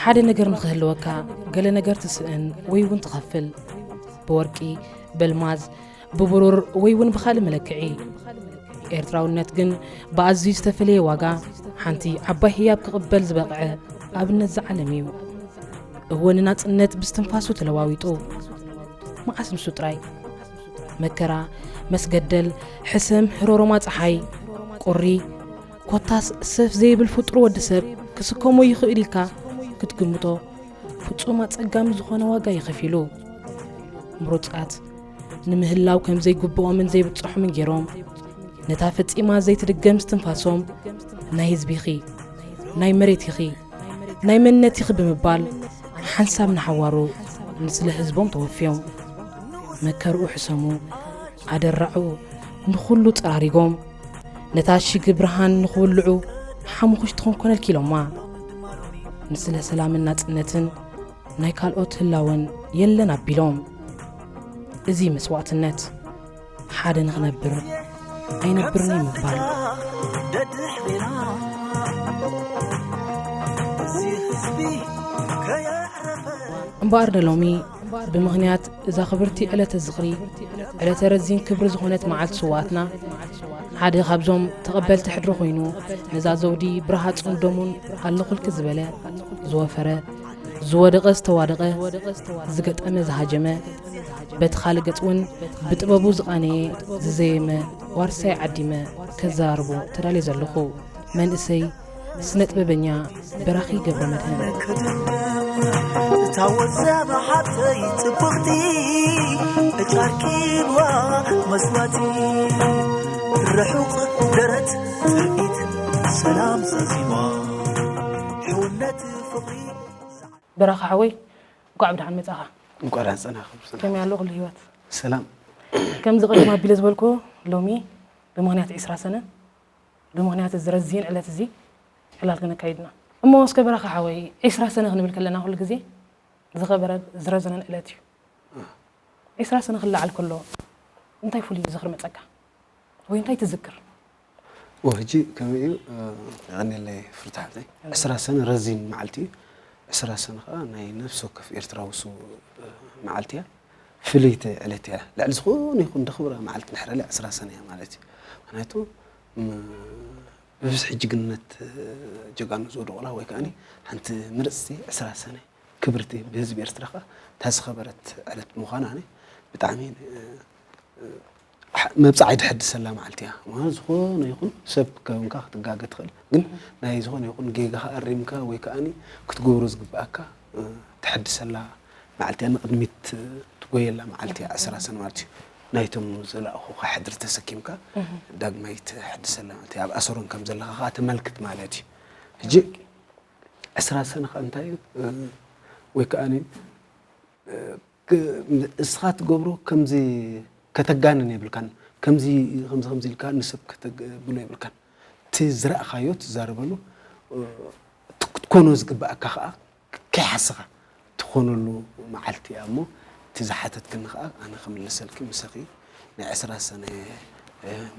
ሓደ ነገር ንኽህልወካ ገለ ነገር ትስእን ወይ እውን ትኸፍል። ብወርቂ፣ በልማዝ፣ ብብሩር ወይ እውን ብኻልእ መለክዒ። ኤርትራውነት ግን ብኣዝዩ ዝተፈለየ ዋጋ ሓንቲ ዓባይ ህያብ ክቕበል ዝበቕዐ ኣብነት ዝዓለም እዩ። እወ ንናጽነት ብስትንፋሱ ተለዋዊጡ። መዓስ ንሱ ጥራይ? መከራ፣ መስገደል፣ ሕሰም፣ ህሮሮማ ጸሓይ፣ ቁሪ፣ ኮታስ ሰፍ ዘይብል ፍጡር ወዲ ሰብ ክስከሞ ይኽእል ኢልካ ክትግምቶ ፍጹም ኣጸጋሚ ዝኾነ ዋጋ እዩ ከፊሉ። ምሩጻት ንምህላው ከም ዘይግብኦምን ዘይብጽሖምን ገይሮም ነታ ፈጺማ ዘይትድገም ስትንፋሶም ናይ ህዝቢኺ፣ ናይ መሬትኺ፣ ናይ መንነትኺ ብምባል ሓንሳብ ንሓዋሩ ንስለ ህዝቦም ተወፍዮም። መከርኡ ሕሰሙ፣ ኣደራዕኡ ንኹሉ ጸራሪጎም ነታ ሽግ ብርሃን ንኽውልዑ ሓሙኹሽ ትኾንኮነልኪ ኢሎማ። ንስለ ሰላምን ናጽነትን ናይ ካልኦት ህላወን የለን ኣቢሎም። እዚ መስዋእትነት ሓደ ንኽነብር ኣይነብርን እዩ ምባል። ደድሕሪና እዚ ህዝቢ ከየዕረፈ እምበኣር ደሎሚ ብምኽንያት እዛ ክብርቲ ዕለተ ዝኽሪ፣ ዕለተ ረዚን ክብሪ ዝኾነት መዓልቲ ስውኣትና፣ ሓደ ካብዞም ተቐበልቲ ሕድሪ ኮይኑ ነዛ ዘውዲ ብረሃጹን ደሙን ኣለኹልኪ ዝበለ፣ ዝወፈረ፣ ዝወደቐ ዝተዋደቐ፣ ዝገጠመ ዝሃጀመ፣ በቲ ካልእ ገጽ እውን ብጥበቡ ዝቓነየ ዝዘየመ ዋርሳይ ዓዲመ ከዘራርቦ ተዳልየ ዘለኹ መንእሰይ ስነ ጥበበኛ በራኺ ገብረመድህን። እታ ወዛባ ሓብተይ ጽብቕቲ እጫርኪብዋ መስዋቲ ርሑቕ ደረት ትርኢት ሰላም ዛዚማ ሕውነት ፍቕሪ በራኺ ሓወይ እንኳዕ ብደሓን መጻኻ። እንኳዕ ደሓን ጸናኻ። ከመይ ኣሎ ኩሉ ህይወት? ሰላም። ከምዚ ቀደም ኣቢለ ዝበልኩ ሎሚ ብምኽንያት ዒስራ ሰነ ብምኽንያት እዚ ረዚን ዕለት እዚ ዕላል ክነካይድና እሞ እስከ በራኺ ሓወይ ዒስራ ሰነ ክንብል ከለና ኩሉ ግዜ ዝኸበረን ዝረዘነን ዕለት እዩ። ዒስራ ሰነ ክለዓል ከሎ እንታይ ፍሉይ ዝኽሪ መጸካ ወይ እንታይ ትዝክር? ወ ሕጂ ከመይ እዩ የቐኒለይ ፍርታሕተይ ዕስራ ሰነ ረዚን መዓልቲ እዩ። ዕስራ ሰነ ከዓ ናይ ነፍሲ ወከፍ ኤርትራዊ ሱ መዓልቲ እያ። ፍልይቲ ዕለት እያ። ልዕሊ ዝኾነ ይኹን ደኽብራ መዓልቲ ድሕረለ ዕስራ ሰነ እያ ማለት እዩ። ምክንያቱ ብብዝሒ ጅግንነት ጀጋኑ ዝወደቑላ ወይ ከዓ ሓንቲ ምርፅቲ ዕስራ ሰነ ክብርቲ ብህዝቢ ኤርትራ ከዓ እታ ዝኸበረት ዕለት ብምዃና ብጣዕሚ መብፃዓይ ድሕድሰላ መዓልቲ እያ። ዝኾነ ይኹን ሰብ ከንካ ክትጋገ ትኽእል፣ ግን ናይ ዝኾነ ይኹን ጌጋኻ ኣሪምካ ወይ ከዓ ክትገብሮ ዝግብኣካ ትሕድሰላ መዓልቲ እያ። ንቕድሚት ትጎየላ መዓልቲ እያ። ዕስራ ሰነ ማለት እዩ ናይቶም ዝለኣኹኻ ሕድሪ ተሰኪምካ ዳግማይ ትሕድሰላ ማለት እዩ። ኣብ ኣሰሮን ከም ዘለኻ ከዓ ተመልክት ማለት እዩ። ሕጂ ዕስራ ሰነ ከዓ እንታይ እዩ ወይ ከዓ እስኻ ትገብሮ ከምዚ ከተጋንን የብልካን፣ ከምዚ ከምዚ ከምዚ ኢልካ ንሰብ ከተብሎ የብልካን። እቲ ዝረእኻዮ ትዛረበሉ፣ እቲ ክትኮኖ ዝግብኣካ ከዓ ከይሓስኻ ትኾነሉ መዓልቲ እያ እሞ እቲ ዝሓተትክኒ ከዓ ኣነ ክምልሰልኪ ምሳኺ ናይ ዕስራ ሰነ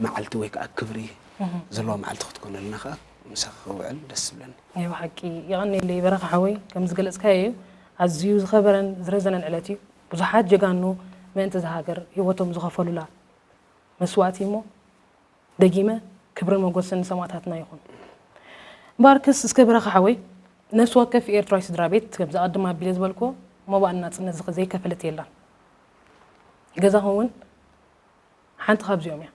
መዓልቲ ወይ ከዓ ክብሪ ዘለዋ መዓልቲ ክትኮነልና ከዓ ምሳኺ ክውዕል ደስ ዝብለኒ። ናይ ብሓቂ የቐንየለይ በረኻ ሓወይ፣ ከም ዝገለጽካዮ እዩ ኣዝዩ ዝኸበረን ዝረዘነን ዕለት እዩ። ብዙሓት ጀጋኑ ምእንቲ እዛ ሃገር ህይወቶም ዝኸፈሉላ መስዋእቲ እሞ ደጊመ ክብርን ሞገስን ንሰማእታትና ይኹን። እምበኣርክስ እስከ በረኻ ሓወይ ነፍሲ ወከፍ ኤርትራዊ ስድራ ቤት ከምዚ ኣቐድም ኣቢለ ዝበልክዎ መባእን ናጽነት ዝኸ ዘይከፈለት የላን። ገዛኹም እውን ሓንቲ ካብዚኦም እያ።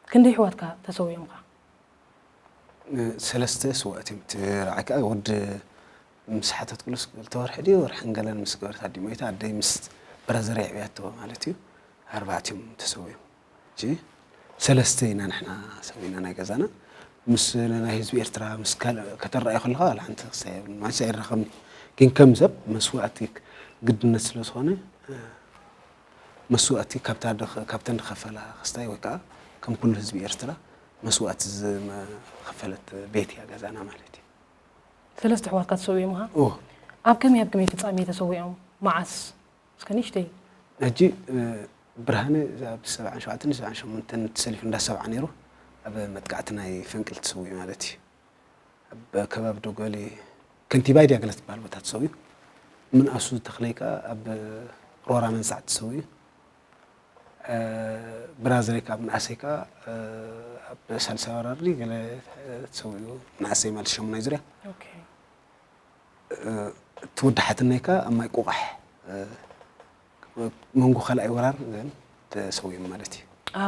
ክንደይ ኣሕዋትካ ተሰዊኦምኻ? ሰለስተ ስውኣት እዮም። እቲ ራዕይ ከዓ ወዲ ምስ ሓተትኩሉስ ክልተ ወርሒ ድዩ ወርሕን ገለን ምስ ገበረት ኣዲ ሞይታ ኣደይ ምስ ብራዘር የዕብያቶ ማለት እዩ። ኣርባዕተ እዮም ተሰዊኦም። ሕጂ ሰለስተ ኢና ንሕና ሰዊእና ናይ ገዛና ምስ ናይ ህዝቢ ኤርትራ ምስ ካልእ ከተረኣዩ ከለኻ ዋላ ሓንቲ ክሳይ የብሉን ማለት ኣይራኸብን። ግን ከም ሰብ መስዋእቲ ግድነት ስለ ዝኾነ መስዋእቲ ካብተን ዝኸፈላ ክስታይ ወይ ከዓ ከም ኩሉ ህዝቢ ኤርትራ መስዋእቲ ዝኸፈለት ቤት እያ ገዛና ማለት እዩ። ሰለስተ ኣሕዋትካ ተሰዊኦምኻ? እወ። ኣብ ከመይ ኣብ ከመይ ፍጻሜ ተሰዊኦም? መዓስ? እስከ ንእሽተይ። ሕጂ ብርሃነ ኣብ ሰብዓን ሸውዓተን ሰብዓን ሸሞንተን ተሰሊፉ እንዳ ሰብዓ ነይሩ ኣብ መጥቃዕቲ ናይ ፈንቅል ተሰዊኡ ማለት እዩ። ኣብ ከባቢ ደጎሊ ከንቲባይ ድያ ገለ ትበሃል ቦታ ተሰውዩ። ምንኣሱ ተኽለይ ከኣ ኣብ ሮራ መንሳዕ ተሰውዩ። ብራዘረይ ከኣ ምንኣሰይ ከኣ ኣብ ሳልሳይ ወራር ገለ ተሰውዩ። ምንኣሰይ ማለት ሸሙናይ ዙርያ። እቲ ወዲ ሓትነይ ከኣ ኣብ ማይ ቁቓሕ መንጎ ካልኣይ ወራር ተሰውዮም ማለት እዩ።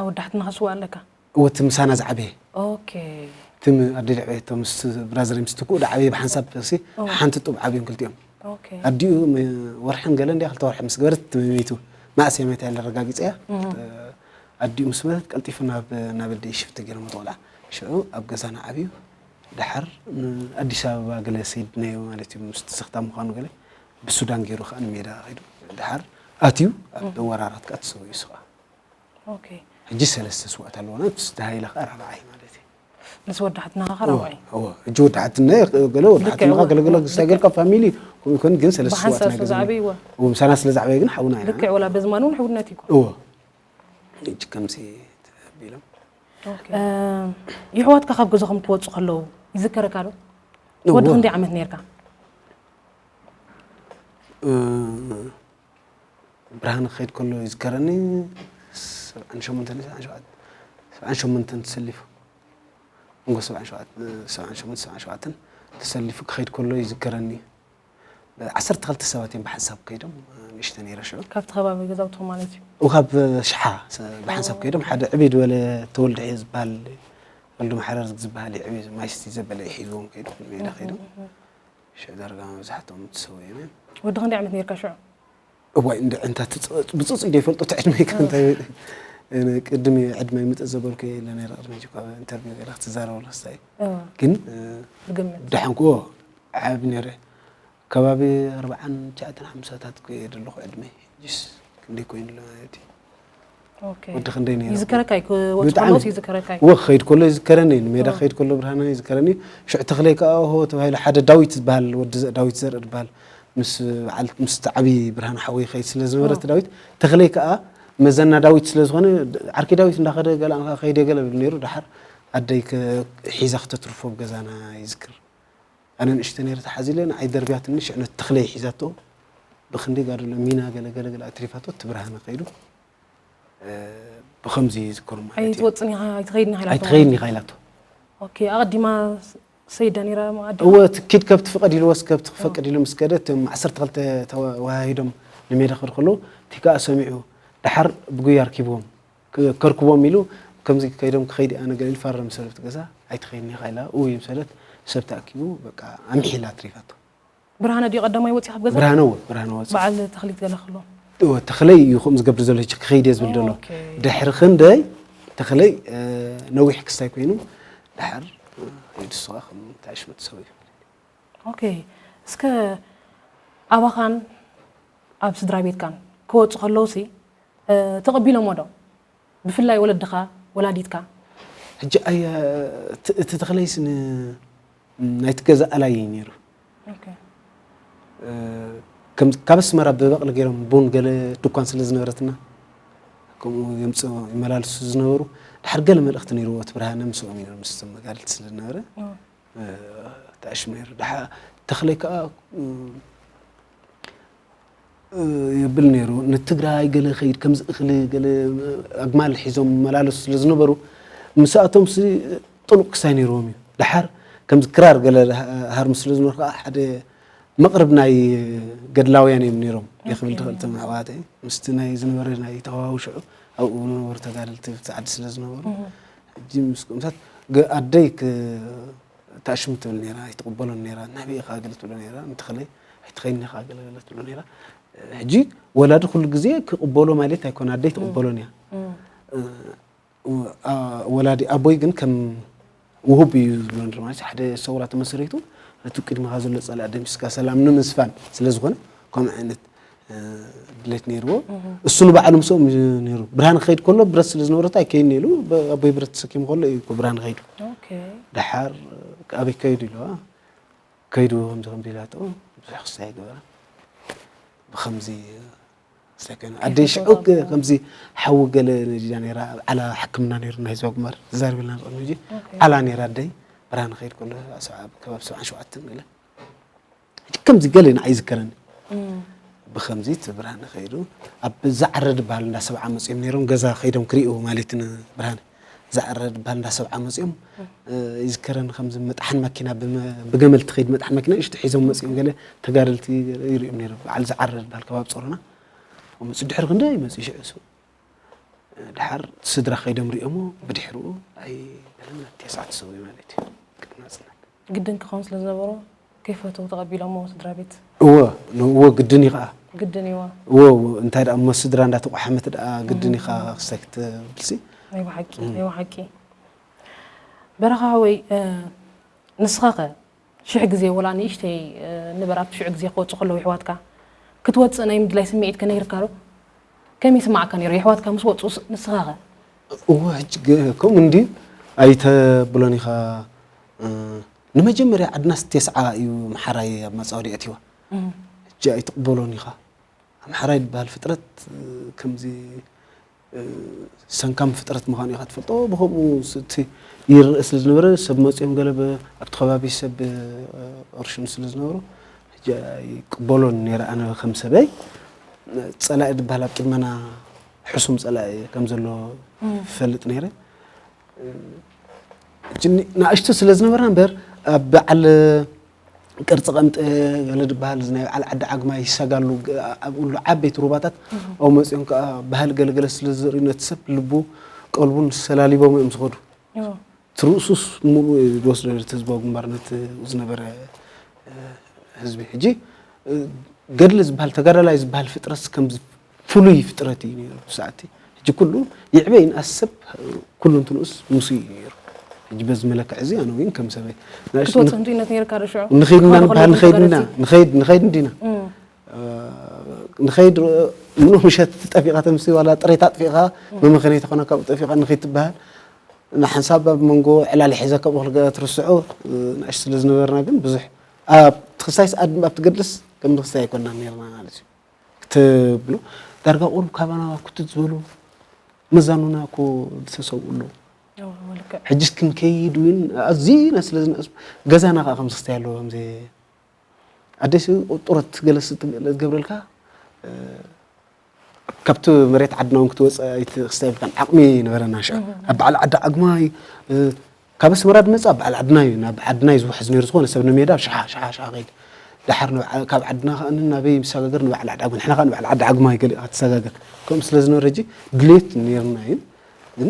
ወዳሕትና ከስዋ ኣለካ። ወቲ ምሳና ዝዓበየ ኦኬ ትም ኣደ ድዕበየ ቶም ምስ ብራዘር ምስ ትኩ ድዓበየ ብሓንሳብ ሲ ሓንቲ ጡብ ዓብዮም ክልቲኦም። ኦኬ ኣዲኡ ወርሕን ገለ እንዲያ ክልተ ወርሒ ምስ ገበረት ትምሚቱ ማእስ የመት ያለ ረጋጊጸያ። ኣዲኡ ምስ መተት ቀልጢፉ ናብ ናብ ኣደ ሽፍቲ ገለ መተቆልዓ ሽዑ ኣብ ገዛና ዓብዩ። ድሓር ኣዲስ ኣበባ ገለ ሰይድናዮ ማለት እዩ ምስ ተሰክታ ምዃኑ ገለ ብሱዳን ገይሩ ከዓ ንሜዳ ኸይዱ። ድሓር ኣትዩ ኣብ ወራራት ከዓ ተሰዊኡ ስኻ ኦኬ ሕጂ ሰለስተ ስዋእት ኣለዎ። ምስ ተሃይለ ከዓ ራብዓይ ማለት እዩ። ምስ ወዳሕትና ከ ራብዓይ እዎ፣ ሕጂ ወዳሕትና ገለ ወዳሕትና ገለገለ ሳገርካ ፋሚሊ ከምኡ ይኮን ግን ሰለስተ ስዋእት ብሓንሳብ ናይ ገዛ ዝዓበይዎ እዎ፣ ምሳና ስለ ዝዓበየ ግን ሓውና ኢና። ልክዕ ወላ በዝማን እውን ሕውነት ይኮን እዎ፣ ሕጂ ከምዚ ተቢሎም የሕዋትካ ካብ ገዛኹም ክወፁ ከለዉ ይዝከረካ ዶ? ወዲ ክንደይ ዓመት ነርካ? ብርሃን ክኸይድ ከሎ ይዝከረኒ። ሰብዓን ሸሞንተን ሰብዓን ሸውዓተን ተሰሊፉ እንጎ ሰብዓን ሸውዓተን ተሰሊፉ ክኸይድ ከሎ ይዝከረኒ። ዓሰርተ ክልተ ሰባት እዮም ብሓንሳብ ከይዶም ንእሽተ ነይረ ሽዑ ካብቲ ከባቢ ገዛውትኹም ማለት እዩ ወካብ ሽሓ ብሓንሳብ ከይዶም ሓደ ዕብይ ዝበለ ተወልደ ዝበሃል ወልዱ ማሕረር ዝበሃል ዕብይ ማይስቲ ዘበለ ሒዝዎም ከይዶም ሜዳ ከይዶም ሽዑ ዳርጋ መብዛሕትኦም ተሰዊኦም እዮም። ወዲ ክንደይ ዓመት ነርካ ሽዑ? እዋይ እንደ እንታ ብፅፁ ዶ ይፈልጦ እቲ ዕድመይ ከ እንታይ ቅድሚ ዕድመይ ምጠ ዘበልኩ የለ ነረ ቅድሚ ጅኳ ኢንተርቪው ገለ ክትዛረበሉ ክስታይ እዋ፣ ግን ብግምት ደሓንክዎ ዓብ ነረ ከባቢ ኣርባዓን ትሽዓተን ሓምሳታት ኩ የደለኹ ዕድመይ ጅስ ክንደይ ኮይኑ ኣሎ ማለት እዩ። ኦኬ ወዲ ክንደይ ነይሩ? ይዝከረካ እዩ ክወጽእ ብጣዕሚ። ከሎስ ይዝከረካ እዩ ወ ክኸይድ ከሎ ይዝከረኒ እዩ ንሜዳ እ። ክኸይድ ከሎ ብርሃነ ይዝከረኒ። ሽዑ ተኽለይ ከዓ ሆ ተባሂሉ ሓደ ዳዊት ዝበሃል ወዲ ዘ- ዳዊት ዘርኢ ዝበሃል ምስ በዓል ምስ ዓቢ ብርሃን ሓወይ ይኸይድ ስለ ዝነበረ እቲ ዳዊት ተኽለይ ከዓ መዘና ዳዊት ስለ ዝኾነ ዓርኪ ዳዊት እንዳኸደ ገለ ኣንካ ከይደ ገለ ብል ነይሩ። ደሓር ኣደይ ከ- ሒዛ ክተትርፎ ኣብ ገዛና ይዝክር። ኣነ ንእሽተ ነይረ ተሓዚለ ንዓይ ደርብያትኒ ሽዕነት ተኽለይ ሒዛቶ ብክንደይ ጋር ዘሎ ሚና ገለ ገለ ገለ ኣትሪፋቶ እቲ ብርሃነ ከይዱ እ፣ ብኸምዚ ይዝከሩ ማለት እዩ። ኣይትወፅን ኢኻ ኣይትኸይድን ኢኻ ኢላቶ ኣይትኸይድን ኢኻ ኢላቶ። ኦኬ ኣቐዲማ ሰይዳ ነይራ ኣዲ እወ ትኪድ ከብቲ ፍቐድ ኢልወስ ከብቲ ክፈቅድ ኢሉ ምስ ከደ እቶም ዓሰርተ ክልተ ተዋሂዶም ንሜዳ ክኸዱ ከለዉ እቲ ከዓ ሰሚዑ ደሓር ብጉያ ኣርኪብዎም ክ- ከርክቦም ኢሉ ከምዚ ከይዶም ክኸይድ ኣነ ገለ ኢሉ ፈረም ሰለብቲ ገዛ ኣይትኸይድን ኢኻ ኢላ እው ይምሰለት ሰብ ተኣኪቡ በቃ ኣምሒላ ኣትሪፋቶ። ብርሃነ ድዩ ቀዳማይ ወፂ ካብ ገዛ ብርሃነ እወ ብርሃነ ወፂ በዓል ተኽሊት ገለ ከሎ እወ ተኽለይ እዩ ከምኡ ዝገብር ዘሎ ሕጂ ክኸይድ እየ ዝብል ዘሎ ኦኬ። ድሕሪ ክንደይ ተኽለይ እ፣ ነዊሕ ክስታይ ኮይኑ ድሓር እ፣ ከይዱ እሱ ከዓ ከም ታሽመት ሰብ እዩ። ኦኬ እስከ ኣባኻን ኣብ ስድራ ቤትካን ክወፁ ከለውሲ እ፣ ተቐቢሎሞ ዶ ብፍላይ ወለድኻ ወላዲትካ ሕጂ ኣየ እቲ- እቲ ተኽለይስ ን- ናይቲ ገዛ ኣላይ እዩ ነይሩ። ኦኬ እ፣ ከም ካብ ኣስመራ ብበቕሊ ገይሮም ቡን ገለ ድኳን ስለ ዝነበረትና ከምኡ የምፅኡ ይመላልሱ ዝነበሩ ድሓር ገለ መልእኽቲ ነይርዎ እቲ ብርሃነ ምስኦም እዩ ምስ መጋድልቲ ስለ ዝነበረ ኦ፣ ተኣሽሙ ነይሩ። ድሓ ተኽለይ ከዓ እ፣ የብል ነይሩ ንትግራይ ገለ ኸይድ ከምዚ እኽሊ ገለ ኣግማል ሒዞም መላለሱ ስለ ዝነበሩ ምስኣቶም ሲ ጥሉቅ ክሳይ ነይርዎም እዩ። ድሓር ከምዚ ክራር ገለ ሃርሙ ስለ ዝነበሩ ከዓ ሓደ መቕርብ ናይ ገድላውያን እዮም ነይሮም። የኽብል ትኽእል እቶም ኣሕዋተይ ምስቲ ናይ ዝነበረ ናይ ተዋህው ሽዑ ኣብኡ ዝነበሩ ተጋደልቲ ብቲ ዓዲ ስለ ዝነበሩ ሕጂ ምስ ከምሳት ገ- ኣደይ ክ- ታሽሙ ትብል ነይራ ኣይትቕበሎን ነይራ ናበይ ኢኻ ገለ ትብሎ ነይራ ንተኽለይ ኣይትኸይድን ኢኻ ገለ ገለ ትብሎ ነይራ። ሕጂ ወላዲ ኩሉ ግዜ ክቕበሎ ማለት ኣይኮነ ኣደይ ትቕበሎን እያ። እ፣ እ፣ አ- ወላዲ ኣቦይ ግን ከም ውሁብ እዩ ዝብሎ ነይሩ ማለት ሓደ ሰውራ ተመሰሪቱ ነቲ ቅድሚኻ ዘሎ ጸላኢ ደምሲስካ ሰላም ንምስፋን ስለ ዝኾነ ከምኡ ዓይነት እ፣ ድሌት ነይርዎ። እሱ ንባዕሉ ምስኦም እዩ ነይሩ። ብርሃን ክኸይድ ከሎ ብረት ስለ ዝነበረቱ ኣይከይን ኢሉ ብ- ኣቦይ ብረት ተሰኪሙ ከሎ እዩ እኮ ብርሃን ከይዱ። ኦኬ ደሓር ኣበይ ከይዱ ኢልዋ ከይዱ ከምዚ ከምዚ ኢላቶ ብዙሕ ክስታይ ገበረ። ብከምዚ ክስታይ ኮይኑ ኣደይ ሽዑ ክ- ከምዚ ሓዊ ገለ ነዲዳ ነይራ ኣብ ዓላ ሕክምና ነይሩ ናይ ህዝባ ጉማር ተዛሪብልና ንቕድሚ ሕጂ ኦኬ። ዓላ ነይራ ኣደይ ብርሃን ክኸይድ ከሎ ኣብ ሰብዓ- ከባቢ ሰብዓን ሸውዓተን ገለ ሕጂ ከምዚ ገለ ንዓይ ይዝከረኒ። ብኸምዚ እቲ ብርሃነ ከይዱ ኣብ ዛዕረ ድበሃል እንዳ ሰብዓ መጺኦም ነይሮም፣ ገዛ ከይዶም ክርእዩ ማለት ንብርሃነ። ዛዕረ ድበሃል እንዳ ሰብዓ መጺኦም፣ እ፣ ይዝከረኒ ከምዚ መጥሓን መኪና ብመ-፣ ብገመል ትኸይድ መጥሓን መኪና ንእሽቶ ሒዞም መጺኦም ገለ ተጋደልቲ ይርእዮም ነይሮም። በዓል ዛዕረ ድበሃል ከባቢ ጾሮና። መጺኡ ድሕሪ ክንደይ መጺኡ ሽዑ እሱ። ድሓር ስድራ ከይዶም ሪኦሞ ብድሕርኡ ኣይበለና ተስዓተ ሰብኡይ ማለት እዩ። ቅድሚ ናጽነት። ግድን ክኸውን ስለ ዝነበሮ ከይፈተው ተቐቢሎሞ ስድራ ቤት። እወ፣ እወ ግድን እዩ ኸዓ። ግድን እዩ። እወ፣ እወ፣ እንታይ ደኣ እሞ ስድራ እንዳተቋሓመት ደኣ ግድን እዩ ኸዓ ክስታይ ክትብልሲ። ናይ ብሓቂ፣ ናይ ብሓቂ። በረኻ ወይ፣ እ፣ ንስኻ ኸ ሽሕ ግዜ ወላ ንእሽተይ፣ እ፣ ንበር ኣብቲ ሽዑ ግዜ ክወጹ ከለዉ የሕዋትካ ክትወጽእ ናይ ምድላይ ስምዒት ከ ነይርካ ዶ? ከመይ ይስምዓካ ነይሩ? የሕዋትካ ምስ ወጹ ስ-፣ ንስኻ ኸ? እወ፣ ሕጂ ገ-፣ ከምኡ እንድዩ ኣይተብሎን ኢኻ። እ፣ ንመጀመርያ ዓድናስ ቴስዓ እዩ ምሓራይ ኣብ መጻወዲ ኣእትይዋ። እም። ሕጂ ኣይትቕበሎን ኢኻ። ኣምሓራይ ዝበሃል ፍጥረት፣ እ፣ ከምዚ፣ እ፣ ሰንካም ፍጥረት ምዃኑ ኢኻ ትፈልጦ። ብኸምኡ ስ-፣ እቲ ይረአ ስለ ዝነበረ ሰብ መጺኦም ገለ ብ-፣ ኣብቲ ከባቢ ሰብ፣ እ፣ ኦርሽኑ ስለ ዝነበሩ ሕጂ ኣይቅበሎን ነይረ ኣነ ከም ሰበይ። ጸላኢ ዝበሃል ኣብ ቅድመና ሕሱም ጸላኢ ከም ዘሎ እም። እፈልጥ ነይረ። ሕጂ ኒ-፣ ንኣሽቱ ስለ ዝነበርና እምበር፣ ኣብ በዓል ቅርጺ ቀምጠ ገለ ዝበሃል፣ እዚ ናይ በዓል ዓዲ ዓግማይ ይሳጋሉ፣ ግ-፣ ኣብ ኩሉ ዓበይቲ ሩባታት እም። ኣብኡ መጺኦም ከኣ ባህሊ ገለገለ ስለ ዘርእዩ፣ ነቲ ሰብ ልቡ ቀልቡን ሰላሊቦም እዮም ዝኸዱ። እዎ። እቲ ርእሱስ ምሉእ እዩ ዝወስዶ ነቲ ህዝባዊ ግንባር፣ ነቲ ዝነበረ፣ እ፣ ህዝቢ። ሕጂ፣ እ፣ ገድሊ ዝበሃል፣ ተጋዳላይ ዝበሃል ፍጥረት ከምዚ ፍሉይ ፍጥረት እዩ ነይሩ ብሰዓቲ። ሕጂ ኩሉ ይዕበ ይንኣስ ሰብ ኩሉ እንትንኡስ ምስ እዩ ነይሩ። ሕጂ በዚ መለክዕ እዚ ኣነ እውን ከም ሰበይ ንኣሽ-፣ ክትወጽእ እንትነት ነይርካ ዶ ሽዑ? ንኸይድና ክኸዱ ንበሃል፣ ከለዉ ንኸይድና፣ ተጋደልቲ? ንኸይድ፣ ንኸይድ እንዲና። እም። እ፣ ንኸይድ፣ እ፣ ምኖ ምሸት ጠፊኻ ተምሲ ዋላ ጥሬት ኣጥፊእኻ እም። መመኸነይቲ ኾነ ካብኡ ጠፊኻ ንኸይድ ትበሃል። ንሓንሳብ ኣብ መንጎ ዕላል ሒዘ ካብኡ ክልገ ትርስዑ፣ እ፣ ንኣሽ ስለ ዝነበርና ግን ብዙሕ ኣብ ትኽሳይ ሰዓት ድማ ኣብ ትገድልስ ከም ትኽሳይ ኣይኮንና ነይርና ማለት እዩ። ክትብሎ ዳርጋ ቁሩብ ካባና ክትት ዝበሉ መዛኑና እኮ ዝተሰብኡ ኣለዉ። እዎ፣ ልክዕ። ሕጅስ ክንከይድ እውን ኣዝና ስለ ዝነኣስ ገዛና ከዓ ከም ዝኽስታይ ኣለዎ፣ ከምዚ ኣደይሲ ጡረት ገለስ ትገብረልካ፣ እ፣ ካብቲ መሬት ዓድና እውን ክትወፅእ ኣይትኽስታይ ብልካን ዓቕሚ ነበረና። ሽዑ እህ። ኣብ በዓል ዓዲ ዓግማይ፣ እ፣ ካብ ኣስመራ ዝመጽእ ኣብ በዓል ዓድና እዩ፣ ናብ ዓድና እዩ ዝውሕዝ ነይሩ። ዝኾነ ሰብ ንሜዳ ሽሓ፣ ሽሓ፣ ሽሓ ከይድ። ደሓር ንበዓ-፣ ካብ ዓድና ከኣ ናበይ ይሰጋገር? ንበዓል ዓዲ ዓግማይ። ንሕና ከኣ ንበዓል ዓዲ ዓግማይ ገሊኡ ክትሰጋገር። ከምኡ ስለ ዝነበረ ሕጂ ድሌት ነይርና እዩ። ግን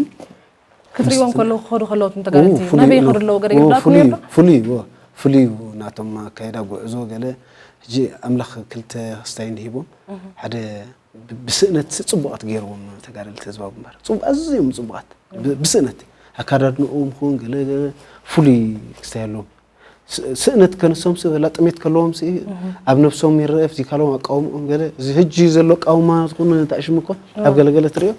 ክትሪእዎም ምስ ከለዉ ክኸዱ ከለዉ እቶም ተጋደልቲ ኡ፣ ፍሉይ ናበይ እዩ። ይኸዱ ኣለዉ? ገለ ኡ፣ ይርዳእኩም ፍሉይ ነይሩ እዩ። ዶ? ፍሉይ እዩ። ኡ፣ ፍሉይ እዩ። ናቶም ኣካይዳ ጉዕዞ ገለ ሕጂ ኣምላኽ ክልተ ክስታይ እንዲሂቦም እህ። ሓደ ብ-፣ ብስእነት ጽቡቓት ገይርዎም ተጋደልቲ ህዝባዊ ግንባር። ጽቡ-፣ ኣዝዮም ጽቡቓት። ብ-፣ ብስእነት ኣካዳድንኦም ይኹን ገለ፣ ገለ ፍሉይ ክስታይ ኣለዎም። ስ-፣ ስእነት ከንሶም ስ-፣ ወላ ጥሜት ከለዎም ሲ-፣ እህ። ኣብ ነብሶም ይረአ፣ ፊዚካሎም ኣቃውምኦም ገለ። እዚ ሕጂ ዘሎ ኣቃውማ ዝኾነ እንታይ ሽም እኮ፣ ኣብ እዎ። ገለ ገለ ትርእዮ፣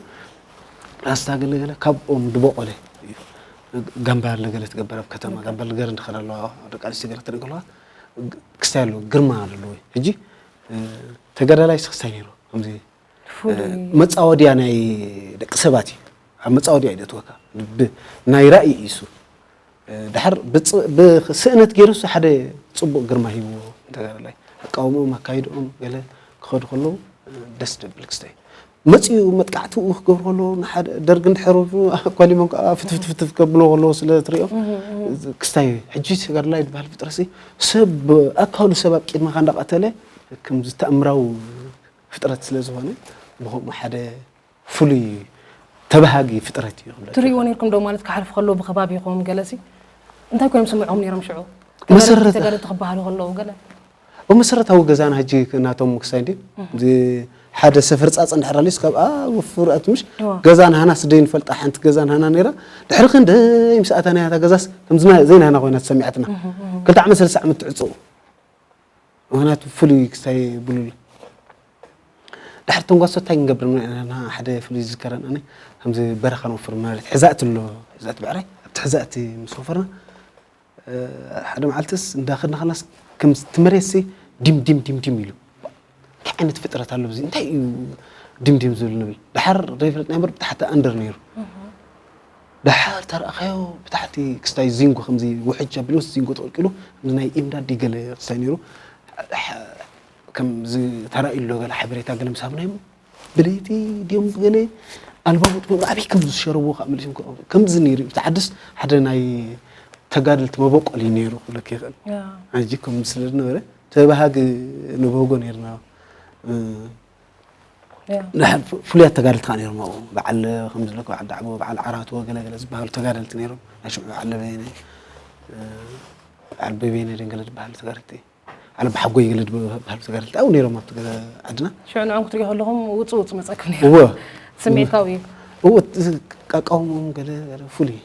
ራስታ ገለ ገለ ካብኦም ድበቆለ እዩ። ጋምባል ገለ ትገብር ኣብ ከተማ፣ እህ። ጋምባል ገር እንድኸዳ ኣለዋ፣ ደቂ ኣንስትዮ ገለ ትርኢ ከለዋ፣ ግ-፣ ክስታይ ኣለዎ፣ ግርማ ኣለዎ። ሕጂ፣ እ፣ ተጋዳላይ ሲ ክስታይ ነይሩ፣ ከምዚ ፍሉይ። እ፣ መጻወድያ ናይ ደቂ ሰባት እዩ። ኣብ መጻወድያ እዩ ዘእትወካ። ብ-፣ ናይ ራእይ እዩ እሱ። እ፣ ድሓር ብጽ-፣ ብስእነት ገይሩስ ሓደ ጽቡቕ ግርማ ሂብዎ ተጋዳላይ። ኣቃውምኦም፣ ኣካይድኦም ገለ ክኸዱ ከለዉ፣ እ፣ ደስ ደብል ክስታይ። መጺኡ መጥቃዕትኡ ክገብሩ ከለዉ፣ ንሓደ ደርጊ እንድሕር ወሪዱ፣ ኣኳሊሞም ከኣ ፍትፍትፍትፍ ከብልዎ ከለዉ ስለ ትሪኦም፣ እህ፣ እህ። ክስታይ እዩ። ሕጂ ተጋዳላይ ዝበሃል ፍጥረሲ ሰብ፣ ኣካሉ ሰብ ኣብ ቅድመኻ እንዳቐተለ፣ ከምዚ ተኣምራዊ ፍጥረት ስለ ዝኾነ፣ ብኸምኡ ሓደ ፍሉይ ተባሃጊ ፍጥረት እዩ ክብለካ። ትርእይዎ ነይርኩም ዶ? ማለት ክሓልፍ ከሎ ብኸባቢኹም ገለሲ እንታይ ኮይኖም ስምዕዎም ነይሮም ሽዑ? መሰረት ተጋደልቲ ክበሃሉ ከለዉ ገለ? ኣብ መሰረታዊ ገዛና ሕጂ ናቶም ክሳይ እንዲ፣ እህ። እዚ ሓደ ሰፈር ጻጸ እንድሕር ኣልዩስ ካብ ኣብ ፍርኣት ምሽ እዋ። ገዛ ናህና ስደይ ንፈልጣ ሓንቲ ገዛ ናህና ነይራ። ድሕሪ ክንደይ ምስ ኣተናያ እታ ገዛስ ከምዚ ና-፣ ዘይናህና ኮይና ተሰሚዓትና። እህ፣ እህ። ክልተ ዓመት ሰለስተ ዓመት ትዕጽው። ምኽንያቱ ፍሉይ ክስታይ ብሉል። ድሕሪ ተንጓሶ እንታይ ክንገብር ንብለና ሓደ ፍሉይ ዝዝከረን ኣነ፣ ከምዚ በረኻ ንወፍር ማለት ሕዛእቲ ኣሎ፣ ሕዛእቲ ብዕራይ፣ ኣብቲ ሕዛእቲ ምስ ወፈርና፣ እ፣ ሓደ መዓልትስ እንዳኸድና ከለናስ ከምዚ እቲ መሬትሲ ዲም፣ ዲም፣ ዲም፣ ዲም ኢሉ። እንታይ ዓይነት ፍጥረት ኣሎ እዚ? እንታይ እዩ ዲም፣ ዲም ዝብል ንብል። ድሓር ዘይፈለጥና እምበር ብታሕቲ ኣንደር ነይሩ። እህ። ደሓር ተረኣኻዮ ብታሕቲ ክስታይ ዚንጎ ከምዚ ውሕጅ ኣቢሉስ ዚንጎ ተቐልቂሉ ከምዚ ናይ ኢምዳድ ገለ ክስታይ ነይሩ። ከምዚ ተራእዩ ኣሎ ገለ ሓበሬታ ገለ ምስ ሃብናዮም፣ ብለይቲ ድዮም ብገለ ኣልባቦት ኮይኖም ኣበይ ከም ዝሸረብዎ ከዓ መሊሶም ከ-፣ ከምዚ ነይሩ እዩ። እቲ ዓድስ ሓደ ናይ ተጋደልቲ መበቆል እዩ ነይሩ ክብለካ ይኽእል። ያ። ሕጂ ከምዚ ስለ ዝነበረ ተባሃግ ንበጎ ነይርና። እ፣ ያ። ንሓ-፣ ፍ-፣ ፍሉያት ተጋደልቲ ከዓ ነይሮም ኣብኡ። በዓል ከምዚ ኢለካ በዓል ዳዕቦ፣ በዓል ዓራቶ ገለ ገለ ዝበሃሉ ተጋደልቲ ነይሮም። ናይ ሽዑ በዓል በየነ፣ እ፣ በዓል በየነ ደንገለ ዝበሃሉ ተጋደልቲ። ዓለም ሓጎይ ገለ ዝበሃሉ ተጋደልቲ ኣብኡ ነይሮም ኣብቲ ገዛ ዓድና። ሽዑ ንዕኦም ክትሪኦ ከለኹም ውጽእ ውጽእ መጸኩም ነይሩ። እወ። ስምዒታዊ እዩ። እወ፣ እቲ ቃቃውሞም ገለ፣ ገለ ፍሉይ እዩ።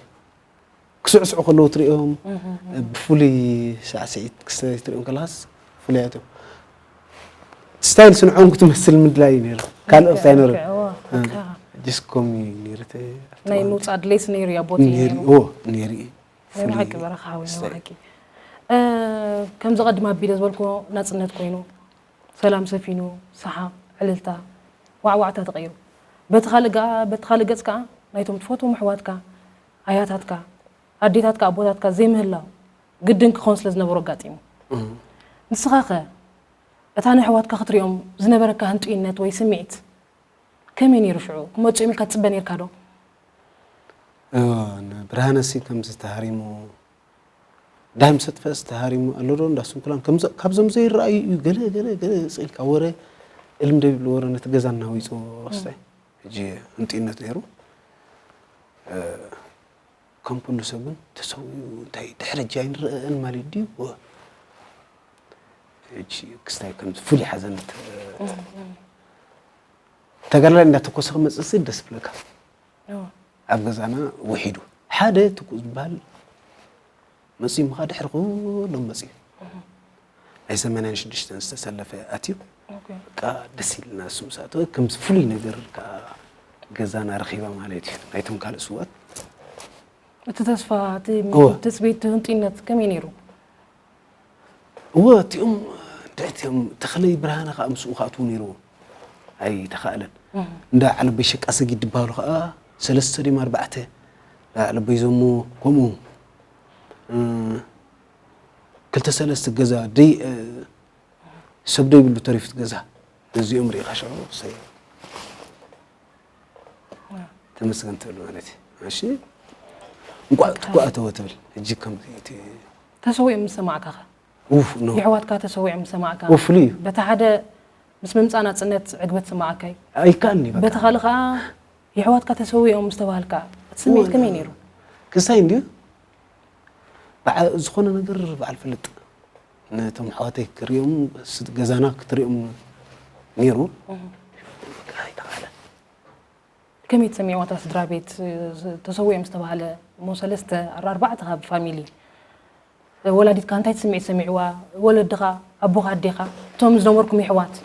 ክስዕስዑ ከለዉ ትሪኦም፣ እህ፣ እህ። ብፍሉይ ሳዕስዒት ክስታይ ትሪኦም ከለኻስ ፍሉያት እዮም። ስታይል ስንዖም ክትመስል ምድላይ እዩ ነይሩ። ካልኦት ልክዕ፣ ኣይነበረን። ልክዕ፣ እወ፣ እ፣ ኣካ። ጀስት ከምኡ እዩ ነይሩ እቲ ናይ ምውጻእ ድሌት ነይሩ እዩ፣ ኣቦት እዩ ነይሩ፣ ነይሩ። እወ፣ ነይሩ እዩ። ናይ ብሓቂ ፍሉይ በረኻ ሓወይ፣ ናይ ስታይል። ብሓቂ። እ፣ ከምዚ ቀድም ኣቢለ ዝበልክዎ ናጽነት ኮይኑ፣ ሰላም ሰፊኑ፣ ሰሓቕ፣ ዕልልታ፣ ዋዕዋዕታ ተቐይሩ። በቲ ካልእ ገ-፣ በቲ ካልእ ገጽ ከኣ ናይቶም ትፈትዎም ኣሕዋትካ፣ ኣያታትካ፣ ኣዴታትካ፣ ኣቦታትካ ዘይምህላው ግድን ክኸውን ስለ ዝነበሮ ኣጋጢሙ። እም። ንስኻኸ እታ ንኣሕዋትካ ክትሪኦም ዝነበረካ ህንጡይነት ወይ ስምዒት ከመይ ነይሩ ሽዑ? ክመጹ እዮም ኢልካ ትጽበ ነይርካ ዶ? እወ፣ ንብርሃነሲ ከምዚ ተሃሪሙ፣ ዳይም ሰጥፈስ ተሃሪሙ ኣሎ ዶ እንዳ ስንኩላን፣ ከምዚ፣ ካብዞም ዘይረኣዩ እዩ፣ ገለ፣ ገለ፣ ገለ ስቕ ኢልካ ወረ፣ እልም ደይብሉ ወረ ነቲ ገዛ እናወይጾ ክስታይ። ሕጂ ህንጡይነት ነይሩ። እ፣ ከም ኩሉ ሰብ ግን ተሰዊኡ እንታይ ድሕሪ ሕጂ ኣይንረኣን ማለት ድዩ? ወ-፣ ሕጂ ክስታይ ከምዚ ፍሉይ ሓዘን ተ-፣ ተጋዳላይ እንዳተኮሰ ክመጽእ ደስ ይብለካ። እዎ። ኣብ ገዛና ውሒዱ ሓደ ትኩእ ዝበሃል መጺኡ ምኻ ድሕሪ ኩሎም መጺኡ። ናይ ሰማንያን ሽዱሽተን ዝተሰለፈ ኣትዩ። ኦኬ። በቃ ደስ ኢልና እሱ ምስ ኣተወ ከምዚ ፍሉይ ነገር ከኣ ገዛና ረኺባ ማለት እዩ። ናይቶም ካልእ ስውኣት። እቲ ተስፋ፣ እቲ እወ። ትጽቢት፣ እቲ ህንጡይነት ከመይ ነይሩ? እወ፣ እቲኦም፣ እንታይ እቲኦም፣ ተኽለይ ብርሃነ ኸኣ ምስኡ ክኣትዉ ነይርዎ። ኣይተኻእለን። እህ። እንዳ ዓለበይ ሸቃ ሰጊድ ዝበሃሉ ኸኣ፣ ሰለስተ ድዮም ኣርባዕተ፣ እንዳ ዓለበይ ዘሞ፣ ከምኡ፣ እ፣ ክልተ ሰለስተ ገዛ፣ ደይ-፣ እ፣ ሰብ ደይብሉ ተሪፉ እቲ ገዛ። ነዚኦም ርኢኻ ሽዑ፣ ሰይ-፣ ተመስገን ትብል ማለት እዩ። እሺ፣ እንቋዕ ትኳ ኣተወ ትብል። ሕጂ ከም እቲ ተሰዊኦም ምስ ሰማዕካ ኸ? ኡፍ፣ ኖ። የሕዋትካ ተሰዊዖም ምስ ሰማዕካ? ኡፍ፣ ፍሉይ እዩ። በቲ ሓደ ምስ ምምጻእ ናጽነት ዕግበት ሰማዓካ እዩ። ኣይከኣልኒ፣ በቃ። በቲ ካልእ ኸኣ የሕዋትካ ተሰዊኦም ምስ ተባህልካ፣ እቲ ስምዒት ከመይ ነይሩ? ክስታይ እንድዩ። በዓ-፣ ዝኾነ ነገር በዓል ፈልጥ። ነቶም ኣሕዋተይ ክሪኦም፣ ስ-፣ ገዛና ክትሪኦም ነይሩ። እህ። በቃ ኣይተኻእለን። ከመይ ተሰሚዕዋ እታ ስድራ ቤት፣ እ፣ ተሰዊኦም ዝተባህለ እሞ ሰለስተ፣ ኣርባዕተ ካብ ፋሚሊ፣ እ፣ ወላዲትካ እንታይ ስምዒት ሰሚዕዋ? ወለድኻ፣ ኣቦኻ፣ ኣዴኻ፣ እቶም ዝነበርኩም የሕዋት